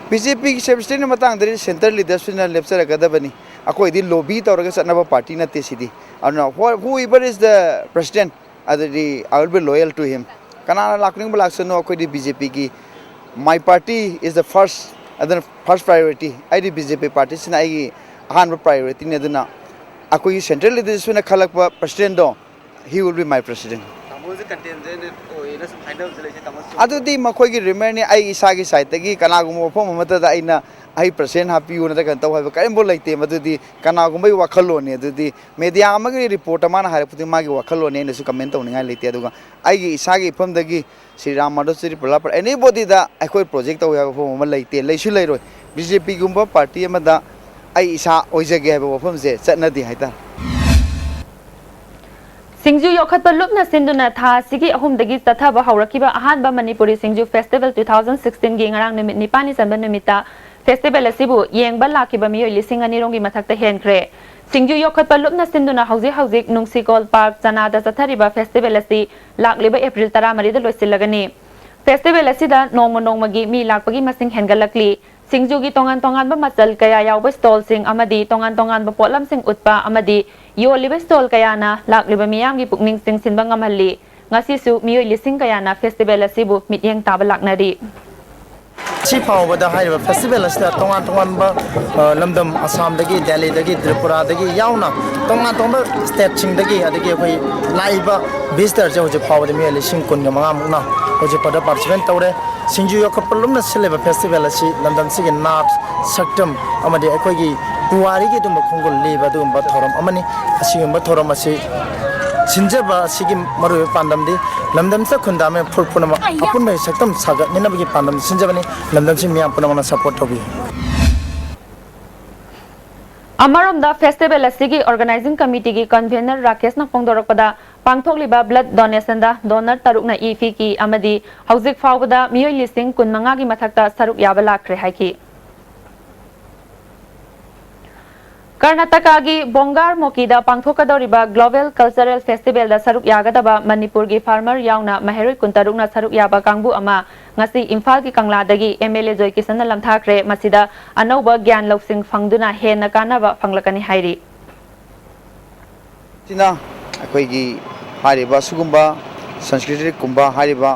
ꯕꯤ ꯖꯦ ꯄꯤ ꯄ꯭ꯔꯁꯤꯗꯦꯟꯒꯤ ꯃꯇꯥꯡꯗꯗꯤ ꯁꯦꯟꯇ꯭ꯔꯦꯜ ꯂꯤꯗꯔꯁꯤꯞꯅ ꯂꯦꯞꯆꯔꯛꯀꯗꯕꯅꯤ꯫ ꯑꯩꯈꯣꯏꯗꯤ ꯂꯣꯕꯤ ꯇꯧꯔꯒ ꯆꯠꯅꯕ ꯄꯥꯔꯇꯤ ꯅꯠꯇꯦ ꯁꯤꯗꯤ꯫ ꯑꯗꯨꯅ whoever is the president, ꯑꯗꯨꯗꯤ I will be loyal to him. ꯀꯅꯥꯅ ꯂꯥꯛꯅꯤꯡꯕ ꯂꯥꯛꯁꯅꯨ, ꯑꯩꯈꯣꯏꯗꯤ ꯕꯤ ꯖꯦ ꯄꯤꯒꯤ, my party is the first, ꯑꯗꯨꯅ first priority꯫ ꯑꯩꯗꯤ ꯕꯤ ꯖꯦ ꯄꯤ ꯄꯥꯔꯇꯤꯁꯤꯅ ꯑꯩꯒꯤ ꯑꯍꯥꯟꯕ ꯄ꯭ꯔꯥꯏꯌꯣꯔꯤꯇꯤꯅꯤ꯫ ꯑꯗꯨꯅ ꯑꯩꯈꯣꯏꯒꯤ ꯁꯦꯟꯇ꯭ꯔꯦꯜ ꯂꯤꯗꯔꯁꯤꯞꯅ ꯈꯜꯂꯛꯄ ꯄ꯭ꯔꯁꯤꯗꯦꯟꯗꯣ, he will be my president꯫ ꯇꯥꯃꯣꯁꯦ ꯀꯟꯇꯦꯟꯖꯔ ꯑꯣꯏꯌꯦꯅ ꯁꯨꯝ ꯍꯥꯏꯅꯕꯁꯨ ꯂꯩ, ꯁꯤ ꯇꯥꯃꯣ ꯆꯨꯝꯕ꯭ꯔꯣ? ꯑꯗꯨꯗꯤ ꯃꯈꯣꯏꯒꯤ ꯔꯤꯃꯔꯅꯤ꯫ ꯑꯩ ꯏꯁꯥꯒꯤ ꯁꯥꯏꯠꯇꯒꯤ ꯀꯅꯥꯒꯨꯝꯕ ꯃꯐꯝ ꯑꯃꯠꯇꯗ ꯑꯩꯅ ꯑꯩ ꯄ꯭ꯔꯁꯤꯗꯦꯟ ꯍꯥꯞꯄꯤꯌꯨ ꯅꯠꯇ꯭ꯔꯒ ꯀꯩꯅꯣ ꯇꯧ ꯍꯥꯏꯕ ꯀꯔꯤꯝꯐꯥꯎ ꯂꯩꯇꯦ꯫ ꯃꯗꯨꯗꯤ ꯀꯅꯥꯒꯨꯝꯕꯒꯤ ꯋꯥꯈꯜꯂꯣꯟꯅꯤ꯫ ꯑꯗꯨꯗꯤ ꯃꯦꯗꯤꯌꯥ ꯑꯃꯒꯤ ꯔꯤꯄꯣꯔꯠꯇ ꯃꯥꯅ ꯍꯥꯏꯔꯛꯄꯗꯨꯗꯤ ꯃꯥꯒꯤ ꯋꯥꯈꯜꯂꯣꯟꯅꯤ, ꯑꯩꯅꯁꯨ ꯀꯃꯦꯟ ꯇꯧꯅꯤꯡꯉꯥꯏ ꯂꯩꯇꯦ꯫ ꯑꯗꯨꯒ ꯑꯩꯒꯤ ꯏꯁꯥꯒꯤ ꯏꯐꯝꯗꯒꯤ ꯁ꯭ꯔꯤ ꯔꯥꯝ ꯃꯥꯙꯕ ꯁ꯭ꯔꯤ ꯄ꯭ꯔꯂꯥ ꯑꯦꯅꯤꯕꯣꯗꯤꯗ ꯑꯩꯈꯣꯏ ꯄ꯭ꯔꯣꯖꯦꯛ ꯇꯧꯏ ꯍꯥꯏꯕ ꯋꯥꯐꯝ ꯑꯃ ꯂꯩꯇꯦ, ꯂꯩꯁꯨ ꯂꯩꯔꯣꯏ꯫ ꯕꯤ ꯖꯦ ꯄꯤꯒꯨꯝꯕ ꯄꯥꯔꯇꯤ ꯑꯃꯗ ꯑꯩ ꯏꯁꯥ ꯑꯣꯏꯖꯒꯦ ꯍꯥꯏꯕ ꯋꯥꯐꯝꯁꯦ ꯆꯠꯅꯗꯦ ꯍꯥꯏꯇꯥꯔꯦ꯫ ꯁꯤꯡꯖꯨ ꯌꯣꯛꯈꯠꯄ ꯂꯨꯞꯅ ꯁꯤꯟꯗꯨꯅ ꯊꯥ ꯑꯁꯤꯒꯤ ꯑꯍꯨꯝꯗꯒꯤ ꯆꯠꯊꯕ ꯍꯧꯔꯛꯈꯤꯕ ꯑꯍꯥꯟꯕ ꯃꯅꯤꯄꯨꯔꯤ ꯁꯤꯡꯖꯨ ꯐꯦꯁꯇꯤꯚꯦꯜ two thousand sixteen ꯒꯤ ꯉꯔꯥꯡ ꯅꯨꯃꯤꯠ ꯅꯤꯄꯥꯟꯅꯤ ꯆꯟꯕ ꯅꯨꯃꯤꯠꯇ ꯐꯦꯁꯇꯤꯚꯦꯜ ꯑꯁꯤꯕꯨ ꯌꯦꯡꯕ ꯂꯥꯛꯈꯤꯕ ꯃꯤꯑꯣꯏ ꯂꯤꯁꯤꯡ ꯑꯅꯤ ꯔꯣꯝꯒꯤ ꯃꯊꯛꯇ ꯍꯦꯟꯈ꯭ꯔꯦ꯫ ꯁꯤꯡꯖꯨ ꯌꯣꯛꯈꯠꯄ ꯂꯨꯞꯅ ꯁꯤꯟꯗꯨꯅ ꯍꯧꯖꯤꯛ ꯍꯧꯖꯤꯛ ꯅꯨꯡꯁꯤꯀꯣꯜ ꯄꯥꯔꯛ ꯆꯅꯥꯗ ꯆꯠꯊꯔꯤꯕ ꯐꯦꯁꯇꯤꯚꯦꯜ ꯑꯁꯤ ꯂꯥꯛꯂꯤꯕ ꯑꯦꯄ꯭ꯔꯤꯜ ꯇꯔꯥꯃꯔꯤꯗ ꯂꯣꯏꯁꯤꯜꯂꯒꯅꯤ꯫ ꯐꯦꯁꯇꯤꯚꯦꯜ ꯑꯁꯤꯗ ꯅꯣꯡꯃ ꯅꯣꯡꯃꯒꯤ ꯃꯤ ꯂꯥꯛꯄꯒꯤ ꯃꯁꯤꯡ ꯍꯦꯟꯒꯠꯂꯛꯂꯤ꯫ ꯁꯤꯡꯖꯨꯒꯤ ꯇꯣꯉꯥꯟ ꯇꯣꯉꯥꯟꯕ ꯃꯆꯜ ꯀꯌꯥ ꯌꯥꯎꯕ ꯁ꯭ꯇꯣꯜꯁꯤꯡ ꯑꯃꯗꯤ ꯇꯣꯉꯥꯟ ꯇꯣꯉꯥꯟꯕ ꯄꯣꯠꯂꯝꯁꯤꯡ ꯎꯠꯄ ꯑꯃꯗꯤ ꯌꯣꯜꯂꯤꯕ ꯁ꯭ꯇꯣꯜ ꯀꯌꯥꯅ ꯂꯥꯛꯂꯤꯕ ꯃꯤꯌꯥꯝꯒꯤ ꯄꯨꯛꯅꯤꯡ ꯆꯤꯡꯁꯤꯟꯕ ꯉꯝꯍꯜꯂꯤ꯫ ꯉꯁꯤꯁꯨ ꯃꯤꯑꯣꯏ ꯂꯤꯁꯤꯡ ꯀꯌꯥꯅ ꯐꯦꯁꯇꯤꯚꯦꯜ ꯑꯁꯤꯕꯨ ꯃꯤꯠꯌꯦꯡ ꯇꯥꯕ ꯂꯥꯛꯅꯔꯤ꯫ ꯁꯤ ꯐꯥꯎꯕꯗ ꯍꯥꯏꯔꯤꯕ ꯐꯦꯁꯇꯤꯚꯦꯜ ꯑꯁꯤꯗ ꯇꯣꯉꯥꯟ ꯇꯣꯉꯥꯟꯕ ꯂꯝꯗꯝ, ꯑꯁꯥꯝꯗꯒꯤ, ꯗꯦꯜꯂꯤꯗꯒꯤ, ꯇ꯭ꯔꯤꯄꯨꯔꯥꯗꯒꯤ ꯌꯥꯎꯅ ꯇꯣꯉꯥꯟ ꯇꯣꯉꯥꯟꯕ ꯁ꯭ꯇꯦꯠꯁꯤꯡꯗꯒꯤ, ꯑꯗꯒꯤ ꯑꯩꯈꯣꯏ ꯂꯥꯛꯏꯕ ꯚꯤꯖꯤꯇꯔꯁꯦ ꯍꯧꯖꯤꯛ ꯐꯥꯎꯕꯗ ꯃꯤꯑꯣꯏ ꯂꯤꯁꯤꯡ ꯀꯨꯟꯒ ꯃꯉꯥꯃꯨꯛꯅ ꯍꯧꯖꯤꯛ ꯐꯥꯎꯗ ꯄꯥꯔꯇꯤꯁꯤꯄꯦꯠ ꯇꯧꯔꯦ꯫ ꯁꯤꯡꯖꯨ ꯌꯣꯛꯈꯠꯄ ꯂꯨꯝꯅ ꯁꯤꯜꯂꯤꯕ ꯐꯦꯁꯇꯤꯚꯦꯜ ꯑꯁꯤ ꯂꯝꯗꯝꯁꯤꯒꯤ ꯅꯥꯠ, ꯁꯛꯇꯝ ꯑꯃꯗꯤ ꯑꯩꯈꯣꯏꯒꯤ ꯄꯨꯋꯥꯔꯤꯒꯤ ꯑꯗꯨꯒꯨꯝꯕ ꯈꯣꯡꯒꯨꯜ ꯂꯤꯕ ꯑꯗꯨꯒꯨꯝꯕ ꯊꯧꯔꯝ ꯑꯃꯅꯤ꯫ ꯑꯁꯤꯒꯨꯝꯕ ꯊꯧꯔꯝ ꯑꯁꯤ ꯁꯤꯟꯖꯕ ꯑꯁꯤꯒꯤ ꯃꯔꯨꯑꯣꯏꯕ ꯄꯥꯟꯗꯝꯗꯤ ꯂꯝꯗꯝꯁꯤꯗ ꯈꯨꯟꯗꯥꯃꯤꯕ ꯐꯨꯔꯨꯞ ꯄꯨꯝꯅꯃꯛ ꯑꯄꯨꯟꯕꯒꯤ ꯁꯛꯇꯝ ꯁꯥꯒꯠꯃꯤꯟꯅꯕꯒꯤ ꯄꯥꯟꯗꯝ ꯁꯤꯟꯖꯕꯅꯤ꯫ ꯂꯝꯗꯝꯁꯤ ꯃꯤꯌꯥꯝ ꯄꯨꯝꯅꯃꯛꯅ ꯁꯄꯣꯔꯠ ꯇꯧꯕꯤꯌꯨ꯫ ꯑꯃꯔꯣꯝꯗ, ꯐꯦꯁꯇꯤꯚꯦꯜ ꯑꯁꯤꯒꯤ organising ꯀꯃꯤꯇꯤꯒꯤ convener ꯔꯥꯀꯦꯁꯅ ꯐꯣꯡꯗꯣꯔꯛꯄꯗ, ꯄꯥꯡꯊꯣꯛꯂꯤꯕ blood ꯗꯣꯅꯦꯁꯟꯗ donor ꯇꯔꯨꯛꯅ E ꯄꯤꯈꯤ ꯑꯃꯗꯤ ꯍꯧꯖꯤꯛ ꯐꯥꯎꯕꯗ ꯃꯤꯑꯣꯏ ꯂꯤꯁꯤꯡ ꯀꯨꯟꯃꯉꯥꯒꯤ ꯃꯊꯛꯇ ꯁꯔꯨꯛ ꯌꯥꯕ ꯂꯥꯛꯈ꯭ꯔꯦ ꯍꯥꯏꯈꯤ꯫ ꯀꯔꯅꯥꯇꯀꯥꯒꯤ ꯕꯣꯡꯒꯥꯔ ꯃꯣꯀꯤꯗ ꯄꯥꯡꯊꯣꯛꯀꯗꯧꯔꯤꯕ ꯒ꯭ꯂꯣꯕꯦꯜ ꯀꯜꯆꯔꯦꯜ ꯐꯦꯁꯇꯤꯚꯦꯜꯗ ꯁꯔꯨꯛ ꯌꯥꯒꯗꯕ ꯃꯅꯤꯄꯨꯔꯒꯤ ꯐꯥꯔꯃꯔ ꯌꯥꯎꯅ ꯃꯍꯩꯔꯣꯏ ꯀꯨꯟꯇꯔꯨꯛꯅ ꯁꯔꯨꯛ ꯌꯥꯕ ꯀꯥꯡꯕꯨ ꯑꯃ ꯉꯁꯤ ꯏꯝꯐꯥꯜꯒꯤ ꯀꯪꯂꯥꯗꯒꯤ ꯑꯦꯝ ꯑꯦꯜ ꯑꯦ ꯖꯣꯏꯀꯤꯁꯟꯅ ꯂꯝꯊꯥꯈ꯭ꯔꯦ꯫ ꯃꯁꯤꯗ ꯑꯅꯧꯕ ꯒ꯭ꯌꯥꯟ ꯂꯧꯁꯤꯡ ꯐꯪꯗꯨꯅ ꯍꯦꯟꯅ ꯀꯥꯟꯅꯕ ꯐꯪꯂꯛꯀꯅꯤ ꯍꯥꯏꯔꯤ꯫ ꯁꯤꯅ ꯑꯩꯈꯣꯏꯒꯤ ꯍꯥꯏꯔꯤꯕ ꯑꯁꯤꯒꯨꯝꯕ ꯁꯪꯁꯀ꯭ꯔꯤꯇꯤꯛꯀꯨꯝꯕ ꯍꯥꯏꯔꯤꯕ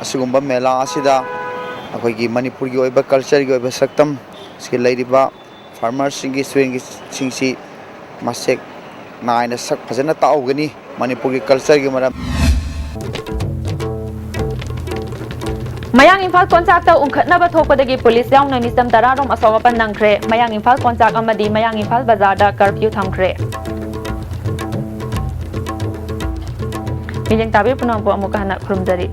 ꯑꯁꯤꯒꯨꯝꯕ ꯃꯦꯂꯥ ꯑꯁꯤꯗ ꯑꯩꯈꯣꯏꯒꯤ ꯃꯅꯤꯄꯨꯔꯒꯤ ꯑꯣꯏꯕ ꯀꯜꯆꯔꯒꯤ ꯑꯣꯏꯕ ꯁꯛꯇꯝ, ꯁꯤꯒꯤ ꯂꯩꯔꯤꯕ ꯐꯥꯔꯃꯔꯁꯤꯡꯒꯤ, ꯁ꯭ꯇꯨꯗꯦꯟꯒꯤꯁꯤꯡꯁꯤ ꯃꯁꯦꯛ ꯅꯥꯏꯅ ꯁꯛ ꯐꯖꯅ ꯇꯥꯛꯍꯧꯒꯅꯤ꯫ ꯃꯅꯤꯄꯨꯔꯒꯤ ꯀꯜꯆꯔꯒꯤ ꯃꯔꯝ ꯃꯌꯥꯡ ꯏꯝꯐꯥꯜ ꯀꯣꯟꯆꯥꯛꯇ ꯎꯪꯈꯠꯅꯕ ꯊꯣꯛꯄꯗꯒꯤ ꯄꯨꯂꯤꯁ ꯌꯥꯎꯅ ꯃꯤꯆꯝ ꯇꯔꯥꯔꯣꯝ ꯑꯁꯣꯛ ꯑꯄꯟ ꯅꯪꯈ꯭ꯔꯦ꯫ ꯃꯌꯥꯡ ꯏꯝꯐꯥꯜ ꯀꯣꯟꯆꯥꯛ ꯑꯃꯗꯤ ꯃꯌꯥꯡ ꯏꯝꯐꯥꯜ ꯕꯖꯥꯔꯗ ꯀꯔꯐ꯭ꯌꯨ ꯊꯝꯈ꯭ꯔꯦ꯫ ꯃꯤꯠꯌꯦꯡ ꯇꯥꯕꯤꯔꯤꯕ ꯄꯨꯝꯅꯃꯛꯄꯨ ꯑꯃꯨꯛꯀ ꯍꯟꯅ ꯈꯨꯔꯨꯝꯖꯔꯤ꯫